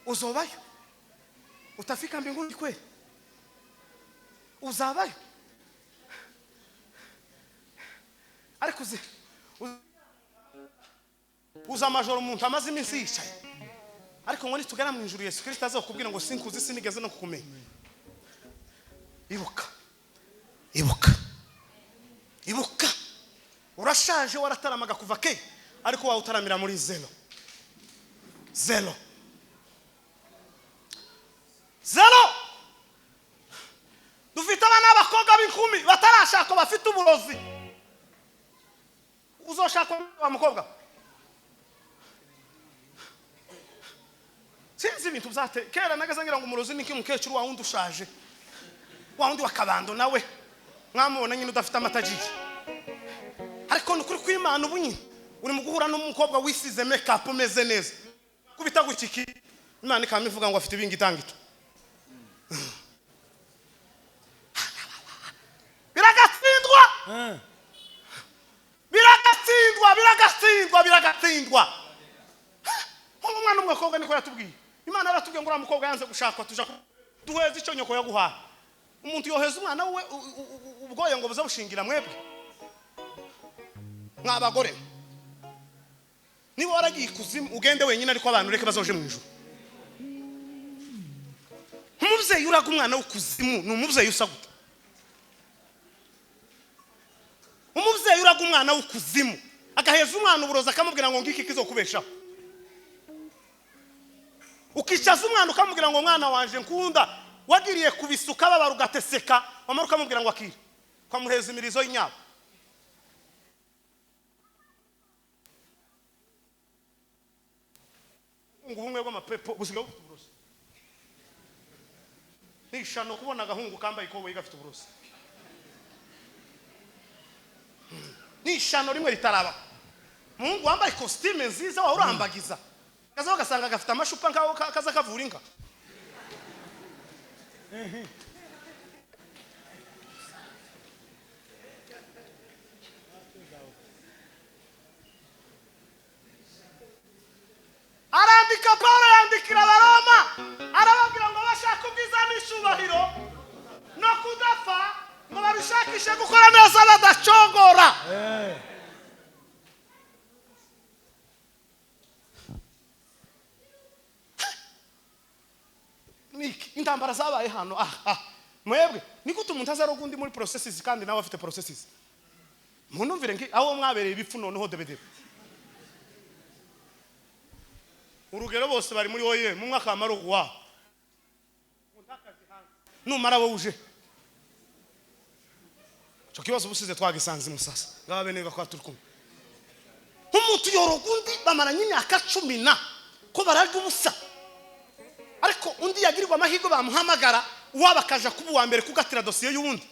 Speaker 4: uzobayo? Utafika mbinguni kweli? Uzabayo? Ariko uzi uza amajoro umuntu amaze iminsi yicaye, ariko ngo nitugera mu ijuru Yesu Kirisito azakubwira ngo sinkuzi, sinigeze no kukumenya. Ibuka, ibuka, ibuka! Urashaje, warataramaga kuva ke, ariko wawe utaramira muri zero, zero, zero. Dufite abana b'abakobwa b'inkumi batarashaka, bafite uburozi. Uzoshaka wa mukobwa? Sinzi ibintu byate. Kera nagaze ngira ngo umurozi ni nk'umukecuru wa wundi ushaje, wa wundi wa kabando, nawe mwamubona nyine, udafite amata agiye. Ariko ni ukuri kw'Imana, ubu nyine uri mu guhura n'umukobwa wisize make-up, umeze neza, kubita gukiki, Imana ikaba ivuga ngo afite ibingitangito. Biragatsindwa, biragatsindwa, biragatsindwa, biragatsindwa. Nk'umwana w'umukobwa niko yatubwiye. Imana yaratubwiye ngo uriya mukobwa yanze gushakwa, tuja duheze icyo nyoko yaguhaye. Umuntu yoheza umwana we ubwoya ngo buze bushingira? Mwebwe mwabagore, niba waragiye ikuzimu ugende wenyine, ariko abantu ureke bazoje mu ijuru. Umubyeyi uraga umwana w'ukuzimu ni umubyeyi usa gute? Umubyeyi uraga umwana w'ukuzimu agaheza umwana uburozi akamubwira ngo ngiki kizokubeshaho, ukicaza umwana ukamubwira ngo mwana wanje nkunda wagiriye kubisuka babara ugateseka, wamara ukamubwira ngo akira, ukamuheza imirizo y'inyabo. Ngo ubumwe bw'amapepo busigaye bufite uburozi. Ni ishano kubona agahungu kambaye ikoboyi gafite uburozi. Ni ishano rimwe ritaraba. Muhungu wambaye costume nziza wa urambagiza, kaza ugasanga gafite amashupa nkaho kaza kavura inka. Arandika Paulo yandikira Abaroma arababwira ngo bashaka ubwiza n'icyubahiro no kudapfa, ngo babishakishe gukora neza badacogora. Niki intambara zabaye hano mwebwe ni gute umuntu azaroga undi muri processes kandi nawe afite processes? Munumvire nki aho mwabereye ibipfu noneho debedebe. Urugero bose bari muri oye mu mwaka wa maruwa numara wowe uje cyo kibazo ubusize twagisanze musasa ngaba bene bakwa turi kumwe. Umuntu yoroga undi bamaranye imyaka 10 na ko bararya ubusa, ariko undi yagirirwa amahirwe bamuhamagara uwaba akaja kuba uwa mbere kugatira dosiye y'uwundi.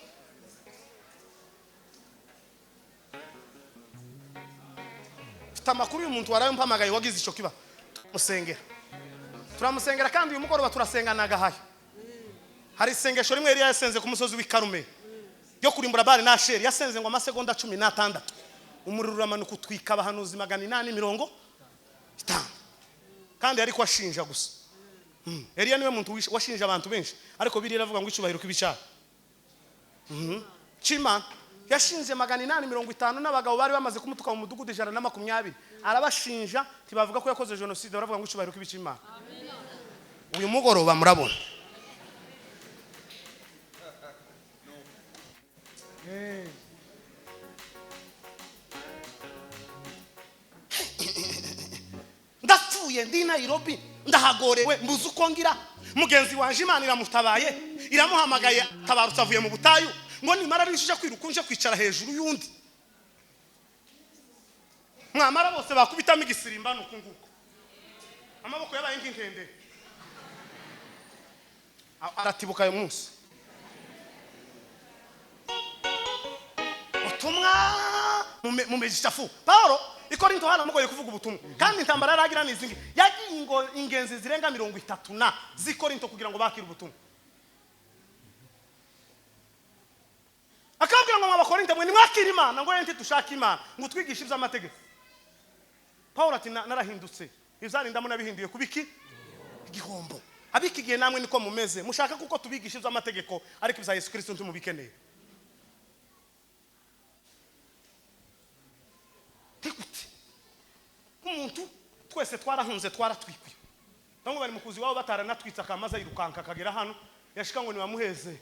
Speaker 4: Mfite amakuru y'umuntu waraye mpamagaye wagize ico kiba, musengera turamusengera kandi uyu mugoroba turasengana gahaye. Hari isengesho rimwe yari yasenze ku musozi w'i Karumeli ryo kurimbura Bali na Asheri, yasenze ngo amasegonda 16 umuriro uramanuka utwika abahanuzi 850, kandi ariko ashinja gusa. Eliya niwe muntu washinja abantu benshi, ariko Bibiliya iravuga ngo icyubahiro k'ibicaro. Chima yashinze 850 n'abagabo bari bamaze kumutuka mu mudugudu 120, arabashinja tibavuga ko yakoze genocide, baravuga ngo icyubahiro k'ibicima. Uyu mugoroba murabona ndapfuye ndi Nairobi ndahagorewe mbuze uko ngira, mugenzi wanje Imana iramutabaye iramuhamagaye tabarutse avuye mu butayu ngo nimara rishije kwiruka nje kwicara hejuru y'undi. Mwamara bose bakubitamo igisirimba nuko nguko amaboko yabaye nk'inkende, aratibuka ayo munsi. Ubutumwa mu megishafu Paulo i Korinto hano mugoye kuvuga ubutumwa kandi intambara yaragira nizingi yagiye ingenzi zirenga 30 na z'i Korinto kugira ngo bakire ubutumwa. Akabwira ngo abakorinto mwe nimwakira Imana ngo yente dushaka Imana ngo twigishe iby'amategeko. Paulo ati narahindutse ibyari ndamo nabihinduye kubiki igihombo. Abiki gihe namwe niko mumeze mushaka kuko tubigisha iby'amategeko ariko ibya Yesu Kristo ntimubikeneye. Tekute umuntu twese twarahunze twaratwikwiye, bamwe bari mukuzi wabo bataranatwitse akamaza yirukanka akagera hano yashika ngo nibamuheze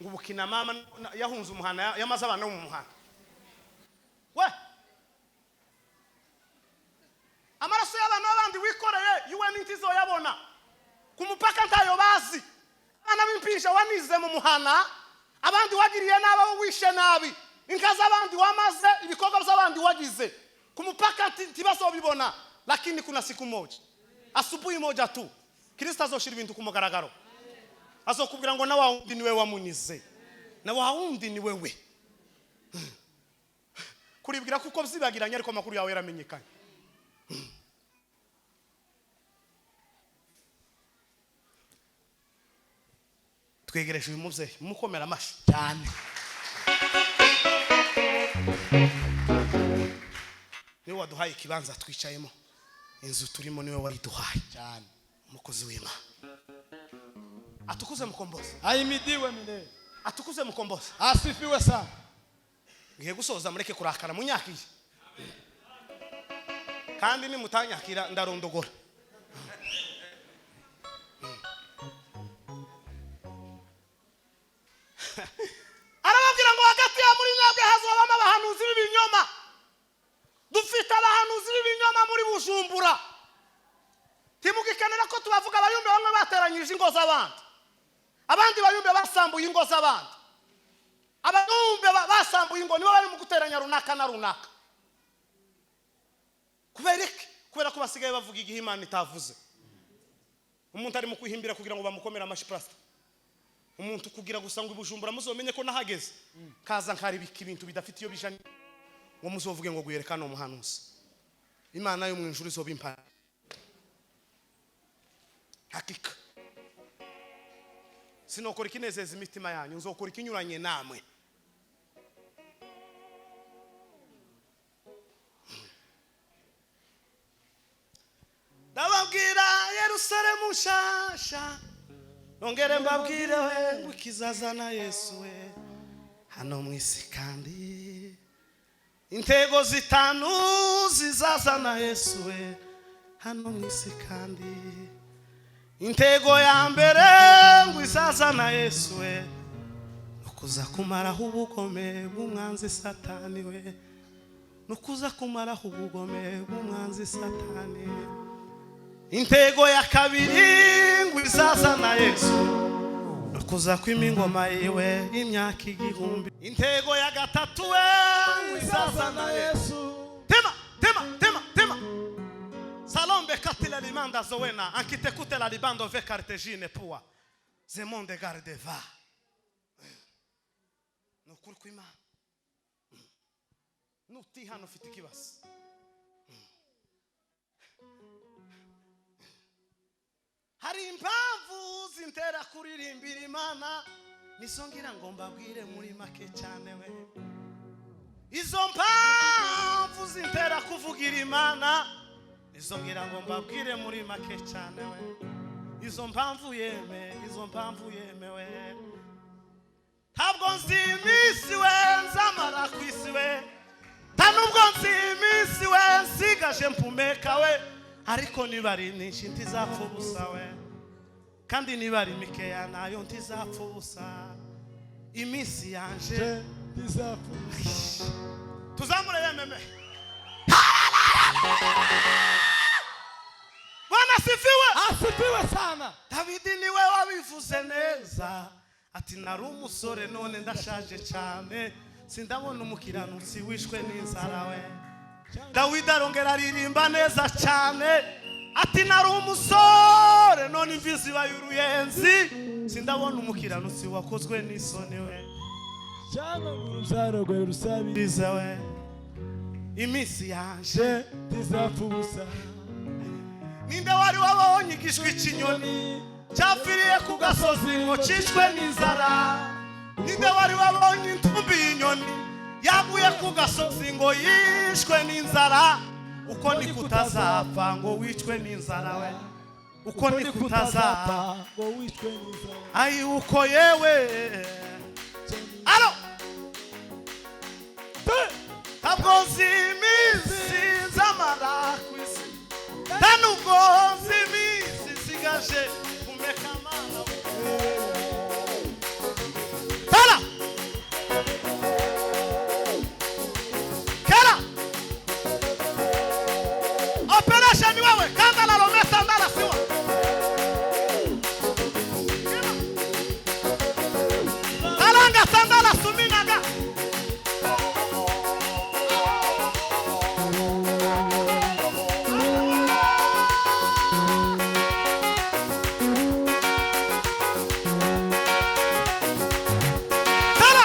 Speaker 4: ngo ubukina mama yahunze umuhana yamaze abana mu muhana. We amaraso y'abana b'abandi wikoreye yuwe n'intizo yabona ku mupaka ntayo bazi, abana b'impinja wanize mu muhana, abandi wagiriye nabi wishe nabi, inka z'abandi wamaze, ibikorwa by'abandi wagize ku mupaka ntibazobibona. Lakini kuna siku moja, asubuhi moja tu, Kristo azoshira ibintu ku mugaragaro, azokubwira ngo na wawundi niwe wamunize, na wawundi ni wewe. Kuribwira kuko byibagiranye ariko amakuru yawe yaramenyekanye. Twegereje uyu mubyeyi mukomera amashyi
Speaker 5: cyane.
Speaker 4: Niwe waduhaye ikibanza twicayemo, inzu turimo niwe wayiduhaye
Speaker 5: cyane.
Speaker 4: Umukozi w'Imana atukuze mukombozi,
Speaker 3: Ahimidiwe milele,
Speaker 4: atukuze mukombozi,
Speaker 3: asifiwe sana.
Speaker 4: Ngiye gusoza mureke kurakara munyakiye, kandi nimutanyakira ndarondogora. Bateranije ingo z'abandi. Abandi bayumbe basambuye ingo z'abandi. Abayumbe basambuye ingo nibo bari mu guteranya runaka na runaka. Kubera iki? Kubera ko basigaye bavuga igihe Imana itavuze. Umuntu ari mu kwihimbira kugira ngo bamukomere amashi pastor. Umuntu kugira gusa ngo ibujumbura muzomenye ko nahageze. Kaza nkaribika ibintu bidafite iyo bijanye. Ngo muzovuge ngo guyerekana umuhanuzi. Imana yo mu ijuru izobimpa. Hakika. Sinokora ikinezeza imitima yanyu, nzokora ikinyuranye namwe. Ndababwira Yerusalemu nshasha, nongere mbabwire we ngo ikizazana Yesu we hano mu isi, kandi intego zitanu zizazana Yesu we hano mu isi, kandi intego ya mbere ngo izazana Yesu we nukuza kumaraho ubugome bw'umwanzi Satani we, nukuza kumaraho ubugome bw'umwanzi Satani. Intego ya kabiri ngo izazana Yesu nukuza kwima ingoma yiwe imyaka 1000. Intego ya gatatu we ngo izazana Yesu. Tema tema tema tema. Salombe katila limanda zowena ankite kutela libando ve cartagine pua zemonde garde va. Nukuri kwima nutihano ufite ikibazo. Hari impamvu zintera kuririmbira Imana, nizo ngira ngo mbabwire muri make cyane we. Izo mpamvu zintera kuvugira Imana, nizo ngira ngo mbabwire muri make cyane we. Izo mpamvu yeme, izo mpamvu yemewe. Ntabwo nzi iminsi we nzamara ku isi we, nta nubwo nzi iminsi we nsigaje mpumeka we, ariko niba ari myinshi ntizapfa ubusa we, kandi niba ari mikeya nayo ntizapfa ubusa. Iminsi yanje
Speaker 3: ntizapfa ubusa.
Speaker 4: Tuzamure yememe. Bwana asifiwe.
Speaker 3: Asifiwe sana.
Speaker 4: Davidi niwe wabivuze neza ati nari umusore none ndashaje cyane, sindabona umukiranutsi wishwe n'inzara we. Dawidi arongera aririmba neza cyane ati nari umusore none imvi zibaye uruyenzi, sindabona umukiranutsi wakozwe n'isoni we.
Speaker 3: Cyangwa ngo urubyaro rwe rusabirize
Speaker 4: we. Iminsi yanje
Speaker 3: ntizapfa ubusa.
Speaker 4: Ninde wari wabonye igishwi cy'inyoni cyapfiriye ku gasozi ngo cishwe n'inzara? Ninde wari wabonye intumbi y'inyoni yaguye ku gasozi ngo yishwe n'inzara? Uko ni kutazapfa ngo wicwe n'inzara we. Uko ni kutazapfa
Speaker 3: ngo wicwe n'inzara.
Speaker 4: Ayi uko yewe. Alo. Ntabwo nzi iminsi nzamara ku isi, nta nubwo nzi iminsi nsigaje kumeka amana we. Tara! Kera! Operation wewe, kanda la lomesa ndala siwa. Talanga sandala suminaga. Tara!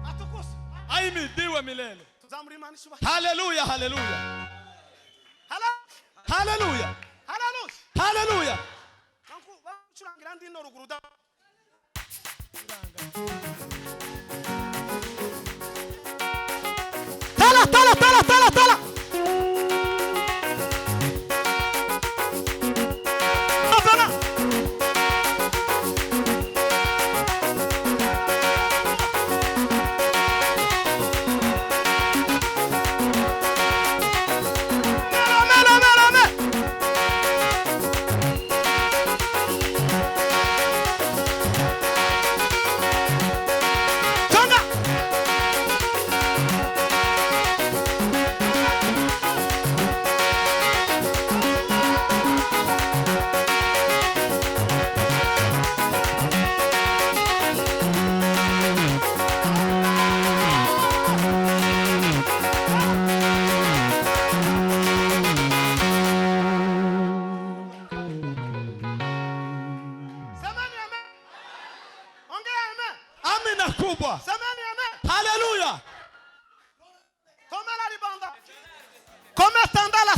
Speaker 4: Atukuzwe.
Speaker 3: Ahimidiwe milele.
Speaker 4: Tuzamure Imana ishuba.
Speaker 3: Haleluya, haleluya.
Speaker 4: Haleluya.
Speaker 3: Haleluya.
Speaker 4: Haleluya.
Speaker 3: Haleluya.
Speaker 4: Banku bacurangira ndino ruguru da. Tala tala tala tala tala. Apana. Melo melo melo melo.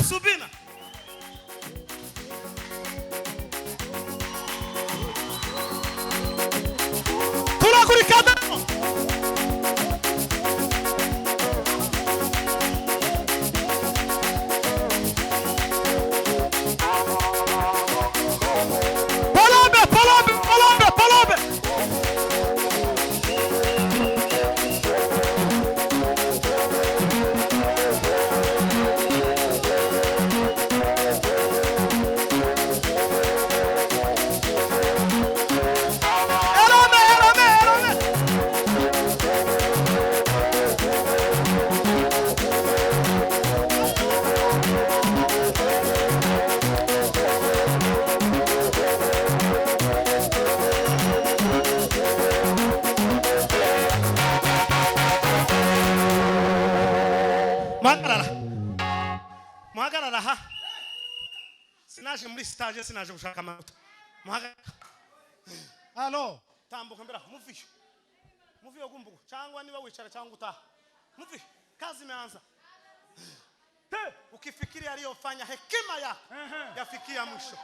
Speaker 4: Subina. Turakurikana. Palombe, palombe, palombe, palombe. Erome, erome, erome. Muhagarara. Muhagarara ha. Sinaje muri stage, sinaje gushaka amanota. Muhagarara.
Speaker 3: Alo.
Speaker 4: Tambuka mbere aho, muviyo. Muviyo gumbugu cyangwa niba wicara cyangwa utaha. Muviyo. Kazi imeanza. Ukifikiri aliyofanya hekima yako yafikia mwisho.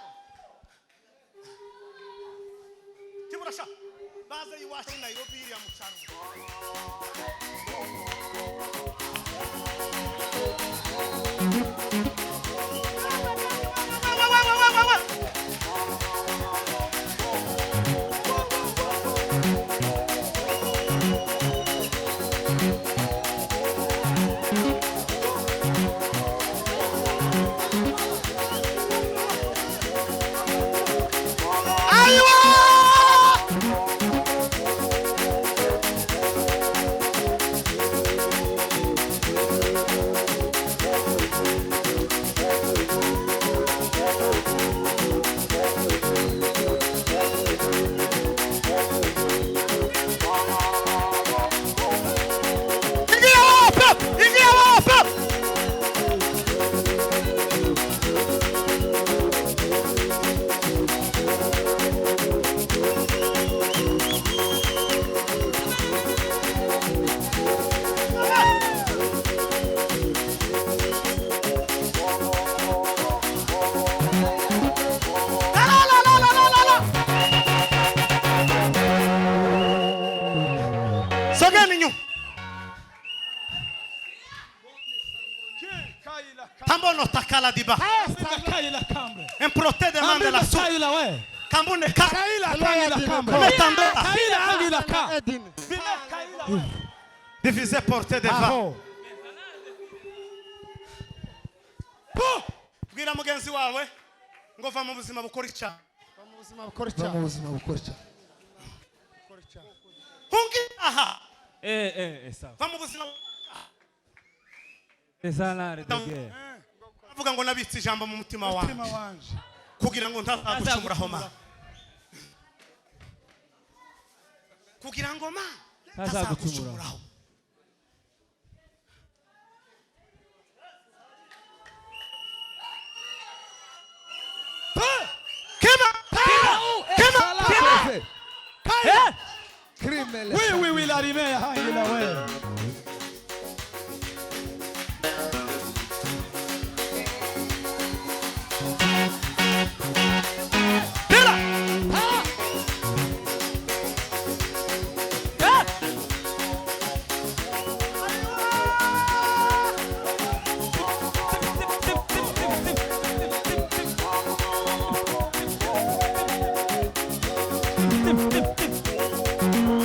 Speaker 4: Tiburasha. Baze iwacu Nairobi iriya mu cyaro. Wa, wa, wa, wa, wa, wa. Ingia wapi? Ingia wapi? La la la la la la la. Sogeni nyuma. Tambono takala diba.
Speaker 3: Kaila kambre.
Speaker 4: Emprote demande la su.
Speaker 3: Kaila we.
Speaker 4: Kambune ka.
Speaker 3: Kaila kaila kambre.
Speaker 4: Metambela.
Speaker 3: Kaila kaila ka.
Speaker 4: Divisé porté devant.
Speaker 3: Aho.
Speaker 4: Bwira mugenzi wawe ngo va mu buzima bukora icyaha.
Speaker 1: Va mu buzima bukora icyaha.
Speaker 6: mu buzima bukora icyaha.
Speaker 4: Hungi aha.
Speaker 2: Sawa.
Speaker 4: Va mu buzima
Speaker 2: Les arts de guerre.
Speaker 4: avuga ngo nabitse ijambo mu mutima
Speaker 3: Mutima
Speaker 4: wanjye
Speaker 3: wanje.
Speaker 4: kugira ngo ntazagucumuraho ma. Kugira ngo ma
Speaker 2: Ntazagucumuraho.
Speaker 4: ntazagucumuraho. Kema! Kema! Kema!
Speaker 3: Kaila.
Speaker 6: Crime
Speaker 3: Oui oui oui l'arrivée haila we.
Speaker 4: Tera!
Speaker 2: Tip, tip, tip.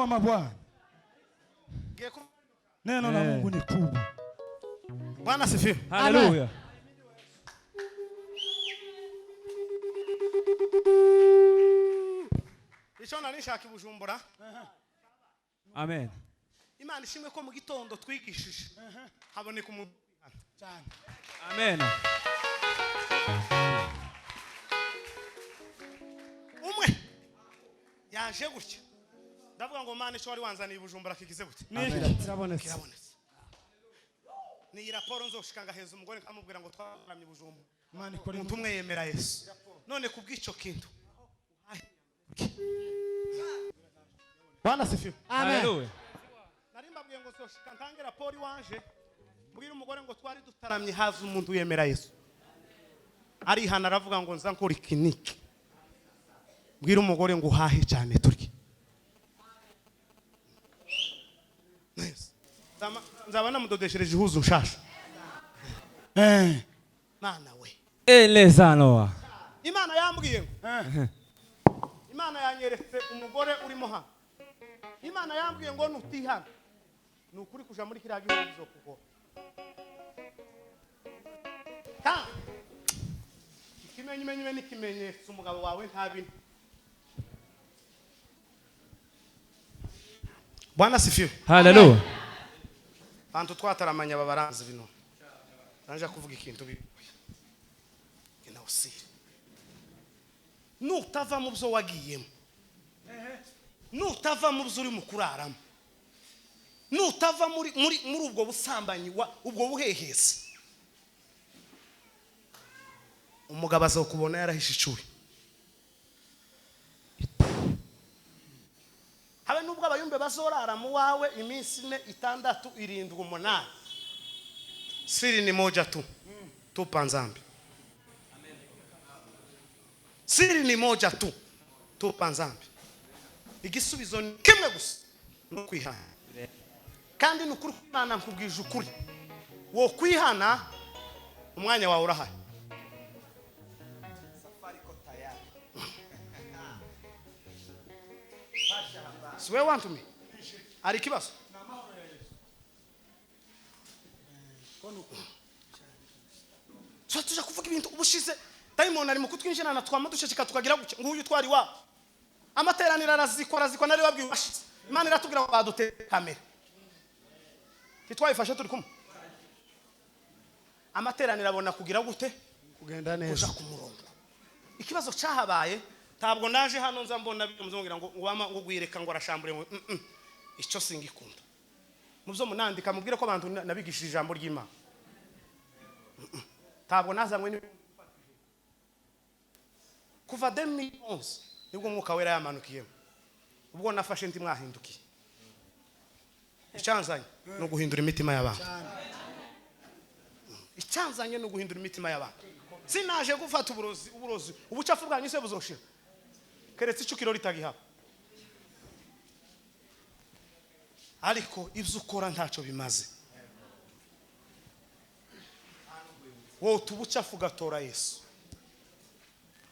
Speaker 3: mabwana.
Speaker 4: Ngiye ku-
Speaker 3: Neno la Mungu ni kubwa.
Speaker 4: Bwana asifiwe.
Speaker 2: Haleluya.
Speaker 4: Icyo nari nshaka i Bujumbura.
Speaker 2: Amen.
Speaker 4: Imana ishimwe ko mu gitondo twigishije haboneka umuntu.
Speaker 2: Amen.
Speaker 4: Umwe yaje gutya, ndavuga ngo Mana, icyo wari wanzaniye i Bujumbura kigize gute?
Speaker 1: Kirabonetse.
Speaker 4: Kirabonetse. Ni iyi raporo nzoshika ngaheza umugore nkamubwira ngo twaramye i Bujumbura,
Speaker 3: Imana ikora.
Speaker 4: umuntu umwe yemera Yesu. None kubw'icyo kintu, Bwana asifiwe.
Speaker 2: Haleluya.
Speaker 4: Nari mbabwiye ngo nzoshika ntange raporo iwanje, mbwira umugore ngo twari dutaramye, haza umuntu yemera Yesu, arihana, aravuga ngo nza nkora iki niki. Mbwira umugore ngo uhahe cyane turye. Neza. Nzaba namudodeshereje ihuzu nshasha. Mana we!
Speaker 2: Elezanoa.
Speaker 4: Imana yambwiye ngo, Imana yanyeretse umugore urimo hano. Imana yambwiye ngo nutihana, ni ukuri kuja muri kiriya gihugu bizokugora. Kandi ikimenyimenyi n'ikimenyetso, umugabo wawe ntabino. Bwana asifiwe.
Speaker 2: Haleluya.
Speaker 4: Bantu twataramanya babaranzi bino, nanja kuvuga ikintu bigoye inawusire. Nutava mu byo wagiyemo, nutava mu byo urimo kuraramo, nutava muri ubwo busambanyi, ubwo buhehesi, umugabo azokubona yarahishe icuye. Habe nubwo abayumbe bazorara mu wawe iminsi 4, 6, 7, 8, siri ni moja tu, tupa nzambi. Siri ni moja tu, tupa nzambi. Igisubizo ni kimwe gusa, no kwihana. Kandi ni ukuri, Imana nkubwije ukuri, wo kwihana umwanya wawe urahari. Si wewe wantumye, hari ikibazo? Tuba tuja kuvuga ibintu ubushize, dayimoni ari mu kutwinjirana, twama duceceka tukagira gutya. Nguyu twari wa amateraniro arazikwa, arazikwa. Nari babwiye ubashize, Imana iratubwira ngo baduteye kamera, ntitwayifashe turi kumwe. Amateraniro abona kugira gute?
Speaker 1: Kugenda neza.
Speaker 4: Kuja ku murongo. Ikibazo cyahabaye, ntabwo naje hano nza mbona muzongera ngo wama ngo gwireka ngo arashambure ngo icyo singikunda. Mubyo munandika mubwire ko abantu nabigishije ijambo ry'Imana. Ntabwo nazanywe kuva 2011 nibwo Umwuka Wera yamanukiyemo. Ubwo nafashe ndi mwahindukiye. Icyanzanye ni uguhindura imitima y'abantu. Icyanzanye ni uguhindura imitima y'abantu. Sinaje gufata uburozi, uburozi ubucafu bwanyu se buzoshira, keretse icukiro ritagihaba. Ariko ibyo ukora ntacyo bimaze. Wowe utubucafu ugatora Yesu.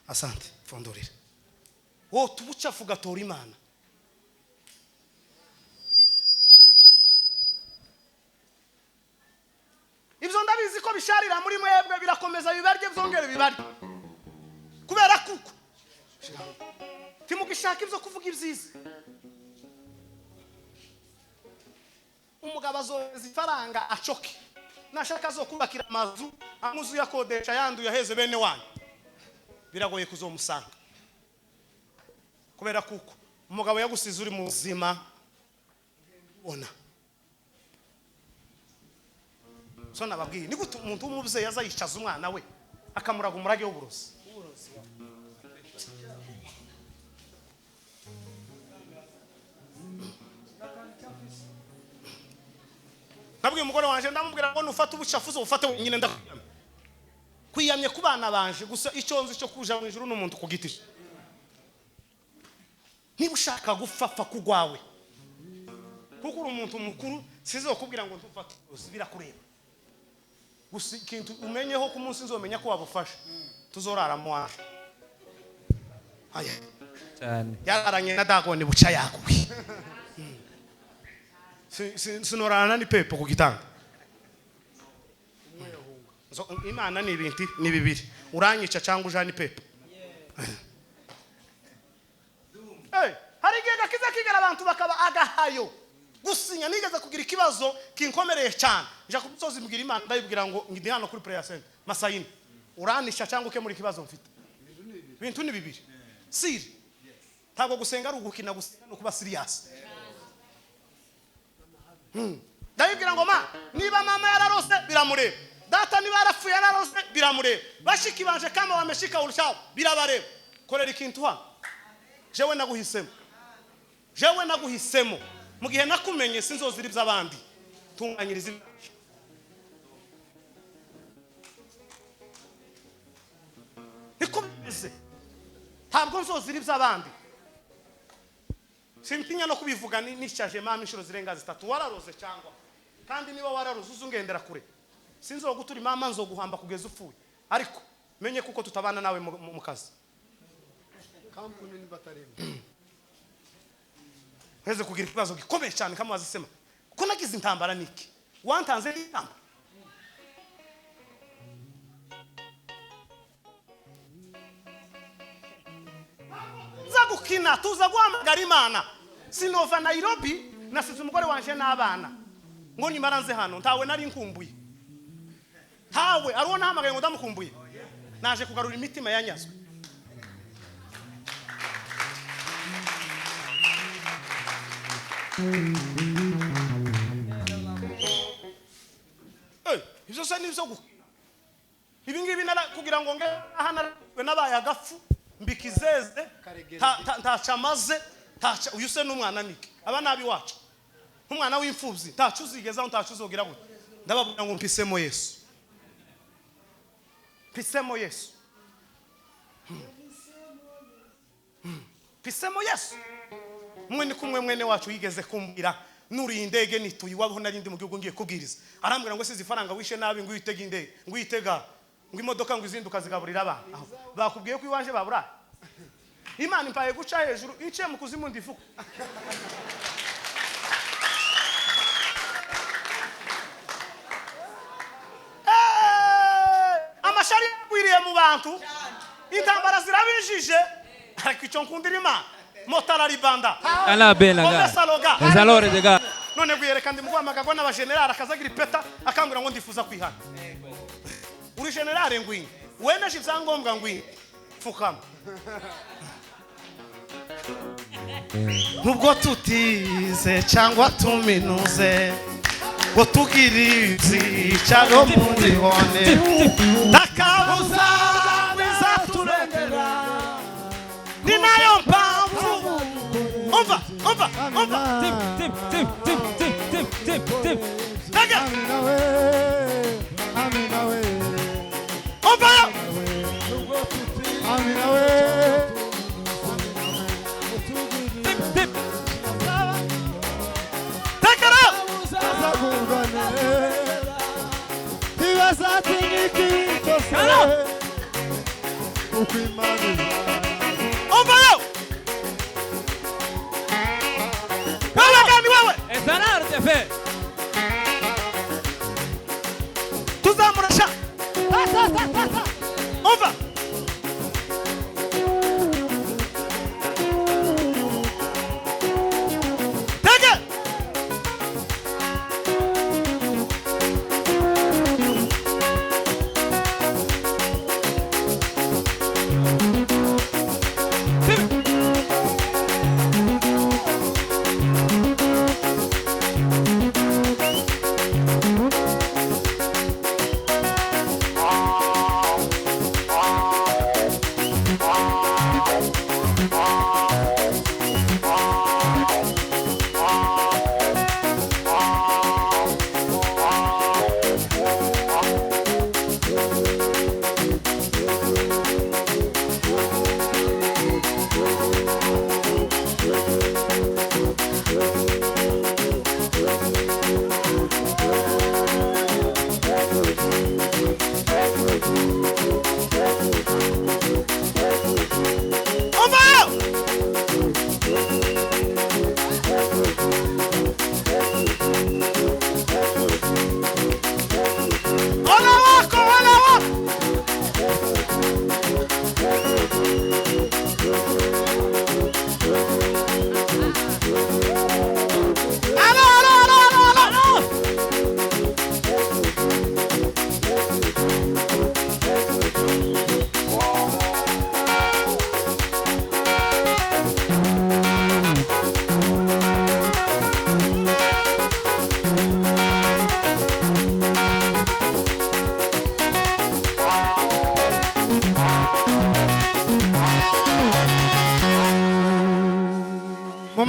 Speaker 4: Asante, pfundurira. Wowe utubucafu ugatora Imana. Ibyo ndabizi ko bisharira muri mwebwe, birakomeza bibarye, byongere bibarye, kubera kuko timugishaka ibyo kuvuga ibyiza. Umugabo azohereza ifaranga acoke, nashaka azokubakira amazu amuzu yakodesha yanduye aheze bene wanyu, biragoye kuzomusanga, kubera kuko umugabo yagusize uri muzima ubona. So nababwiye ni gute umuntu w'umubyeyi azayicaza umwana we akamuraga umurage w'uburozi? Nabwiye umugore wanje, ndamubwira ngo nufate ubucafu uzofate wenyine. Ndakwiyamye, kwiyamye ku bana banje gusa. Icyo nzi cyo kuja mu ijuru n'umuntu ku giti cye. Niba ushaka gupfa, pfa kugwawe, kuko uri umuntu mukuru. Sizokubwira ngo ntufate uburozi, birakureba. Gusa ikintu umenyeho, ku munsi nzomenya ko wabufashe, tuzorara mu waje. Aya.
Speaker 2: Cyane.
Speaker 4: Yararanye na Dagoni buca yaguye. Sinorana ni pepo ku gitanda. Imana ni ibintu ni bibiri, uranyica cyangwa ujana ipepo. Hari igihe gakiza kigera abantu bakaba agahayo gusinya. Nigeze kugira ikibazo kinkomereye cyane, nja ku musozi mbwira Imana, ndayibwira ngo ndi hano kuri prayer center Masayini, uranisha cyangwa ukemura ikibazo mfite. Ibintu ni bibiri siri. Ntabwo gusenga ari ugukina, gusenga no kuba serious. Ndayibwira ngo ma, niba mama yararose biramureba, data niba yarapfuye yararose biramureba, bashiki banje kama wameshika urushaho birabareba. Korera ikintu hano, jewe naguhisemo, jewe naguhisemo. Mu gihe nakumenye sinzozira iby'abandi, tunganyiriza. Niko bimeze, ntabwo nzozira iby'abandi. Sintinya no kubivuga, nishaje mama inshuro zirenga 3. Wararoze cyangwa kandi niba wararoze uzungendera kure, sinzogutura mama, nzoguhamba kugeza upfuye. Ariko menye kuko tutabana nawe mu kazi. Heze kugira ikibazo gikomeye cyane kama wazisema ko nagize intambara niki wantanze intambara. Nza gukina tuza guhamagara Imana. Sinova Nairobi nasize umugore wanje n'abana ngo nimaranze hano, ntawe nari nkumbuye, ntawe ariwo nahamagaye ngo ndamukumbuye. Naje kugarura imitima yanyazwe. Ibyo se nibyo gukina. Ibi ngibi kugira ngo nge hana nabaye agafu mbikizeze ntacamaze ntaca. Uyu se n'umwana niki aba nabi wacu nk'umwana w'imfubyi, ntacu uzigezaho, ntacu uzogira gute. Ndababwira ngo mpisemo Yesu, mpisemo Yesu, mpisemo Yesu. Mwe ni kumwe mwene wacu yigeze kumbwira nuri indege nituye iwabo, nari ndi mu gihugu ngiye kubwiriza, arambwira ngo size ifaranga wishe nabi ngo uyitege indege, ngo uyitega ngo imodoka ngo izinduka zigaburira abana. Bakubwiye ko iwanje babura. Imana impaye guca hejuru iciye mu kuzimu ndifuka. Amashari yagwiriye mu bantu, intambara zirabinjije, ariko icyo nkundira Imana motararibanda
Speaker 2: Ala bela ga. Ezalore de ga.
Speaker 4: None gwiyereka ndi muguhamagagwa n'abagenerali akazagira ipeta akambwira ngo ndifuza kwihana. Uri generale ngwinye, wemeje ibyangombwa ngwinye, pfukama. Nubwo tutize cyangwa tuminuze ngo tugire ibyicaro muri hone, ntakabuza bizaturengera, ni nayo mpamvu. Umva, umva, umva.
Speaker 2: Tip, tip, tip, tip, tip, tip, tip, tip.
Speaker 4: Tega. Umva.
Speaker 2: Tip, tip.
Speaker 4: Tekera. Umva. Wewe gani wewe?
Speaker 2: Ezalarte fe.
Speaker 4: Tuzamurasha. Umva. Tege.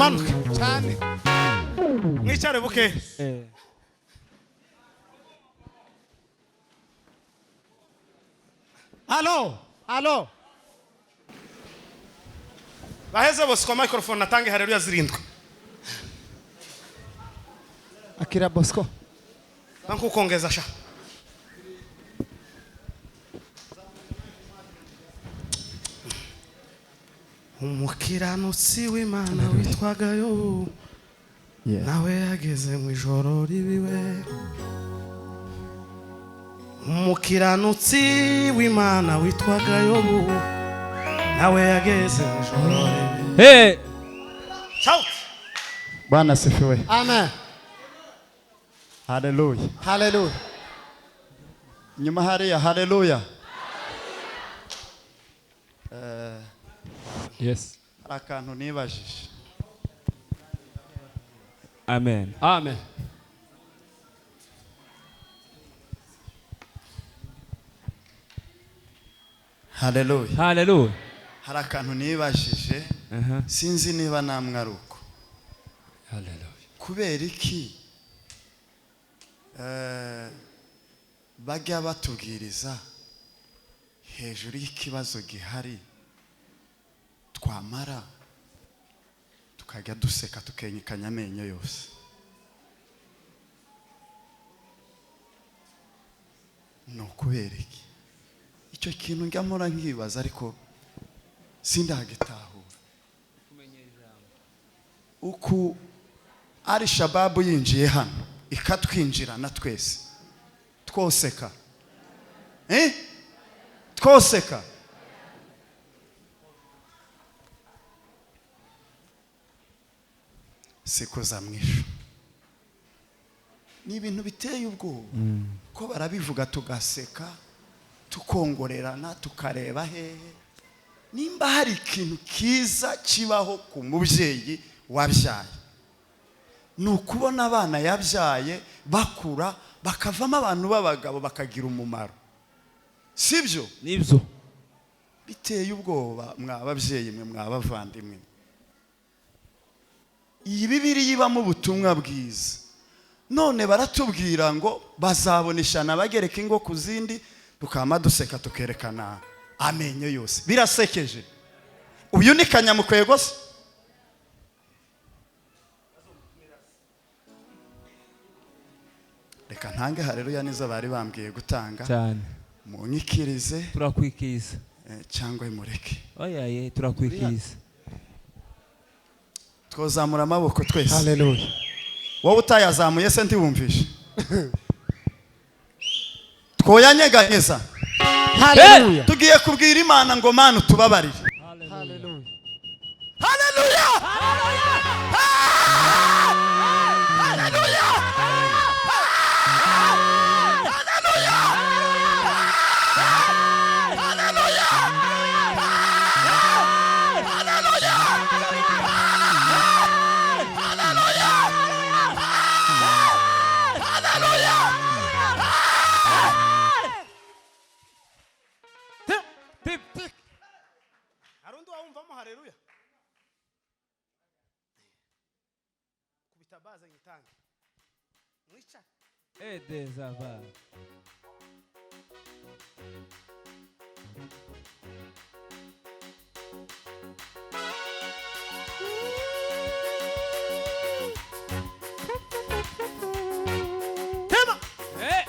Speaker 1: Mumanuke.
Speaker 6: Cyane.
Speaker 1: Mwicare buke.
Speaker 6: Alo, alo.
Speaker 1: Baheze bose kwa microphone natange haleluya zirindwi.
Speaker 6: Akira Bosco.
Speaker 1: Nankukongeza sha. Umukiranutsi w'Imana witwaga Yobu nawe yageze mu ijoro ribiwe. Umukiranutsi w'Imana witwaga Yobu nawe yageze mu ijoro ribiwe.
Speaker 2: Hey!
Speaker 1: Shout!
Speaker 5: Bwana asifiwe.
Speaker 6: Amen.
Speaker 5: Haleluya.
Speaker 6: Haleluya.
Speaker 5: Nyuma hariya haleluya.
Speaker 2: Yes.
Speaker 5: Hari akantu nibajije.
Speaker 2: Amen.
Speaker 6: Amen.
Speaker 5: Haleluya.
Speaker 2: Hallelujah.
Speaker 5: Hari akantu nibajije. Sinzi niba namwe ari uko.
Speaker 2: Hallelujah.
Speaker 5: Kubera iki bajya batubwiriza hejuru y'ikibazo gihari, twamara tukajya duseka tukenyekanya amenyo yose? Ni ukubera iki? Icyo kintu njya mpora nkibaza ariko sindagitahura. Uku ari Shababu yinjiye hano ikatwinjirana twese, twoseka, twoseka. Siku za mwisho ni ibintu biteye ubwoba, ko barabivuga tugaseka, tukongorerana, tukareba hehe. Nimba hari ikintu kiza kibaho ku mubyeyi wabyaye, ni ukubona abana yabyaye bakura bakavamo abantu b'abagabo bakagira umumaro, sibyo?
Speaker 2: Nibyo.
Speaker 5: Biteye ubwoba mwa babyeyi mwe, mwa bavandimwe. Iyi Bibiliya ibamo ubutumwa bwiza, none baratubwira ngo bazabona ishyano bagereka ingo ku zindi, tukama duseka tukerekana amenyo yose. Birasekeje. Uyu ni Kanyamukwego se? Reka ntange haleluya nizo bari bambwiye gutanga.
Speaker 2: Cyane.
Speaker 5: Munyikirize.
Speaker 2: Turakwikiza.
Speaker 5: Cyangwa mureke.
Speaker 2: Oya ye, turakwikiza.
Speaker 5: Twozamura amaboko twese.
Speaker 6: Haleluya.
Speaker 5: Wowe utayazamuye se ntiwumvishe? Twoyanyeganyeza.
Speaker 6: Haleluya.
Speaker 5: Tugiye kubwira Imana ngo Mana utubabarire.
Speaker 6: Haleluya.
Speaker 5: Haleluya. Haleluya. Haleluya. Haleluya. Haleluya. Haleluya. Haleluya.
Speaker 2: Tip tip.
Speaker 1: Hari undi wawumvamo haleluya? Kubita baze nyitange. Mwicare.
Speaker 2: Edezava.
Speaker 1: Tema.
Speaker 2: Eh.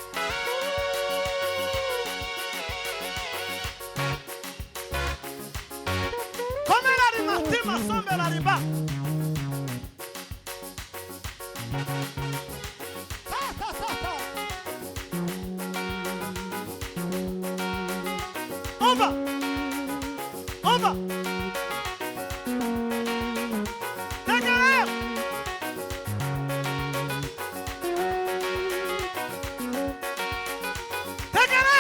Speaker 1: Komera rima tema sombera riba. Umva. Umva. Tegera. Tegera.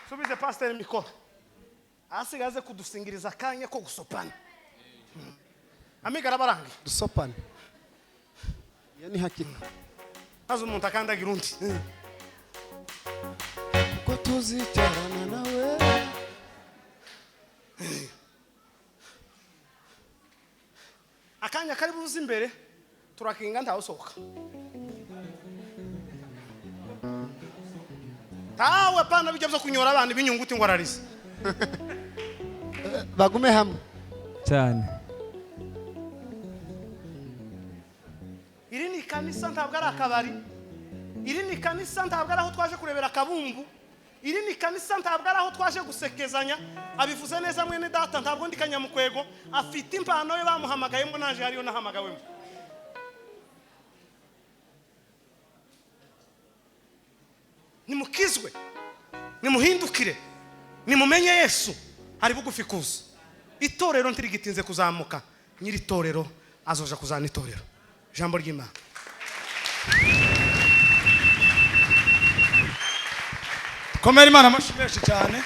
Speaker 4: Subize pasiteri mikoro, asigaze kudusingiriza akanya ko gusopana. Amiga arabarangiye.
Speaker 6: Dusopane, iyo ni hakika.
Speaker 4: Maze umuntu akandagira undi.
Speaker 6: Kuko tuzicarana nawe.
Speaker 4: Akanya kari buze imbere turakinga, ntawusohoka, tawe pana bijya byo kunyora abantu ibinyunguti ngo ararize.
Speaker 6: Bagume hamwe.
Speaker 2: Cyane.
Speaker 4: Iri ni ikanisa, ntabwo ari akabari. Iri ni ikanisa, ntabwo ari aho twaje kurebera akabumbu. Iri ni ikanisa, ntabwo ari aho twaje gusekezanya. Abivuze neza mwene data, ntabwo ndi kanyamukwego. Afite impano ye bamuhamagayemo, naje hariyo nahamagawemo. Nimukizwe, nimuhindukire, nimumenye Yesu ari bugufi kuza. Itorero ntirigitinze kuzamuka, nyiri itorero azoja kuzana itorero. Ijambo ry'Imana.
Speaker 3: Komera Imana amashyi menshi cyane.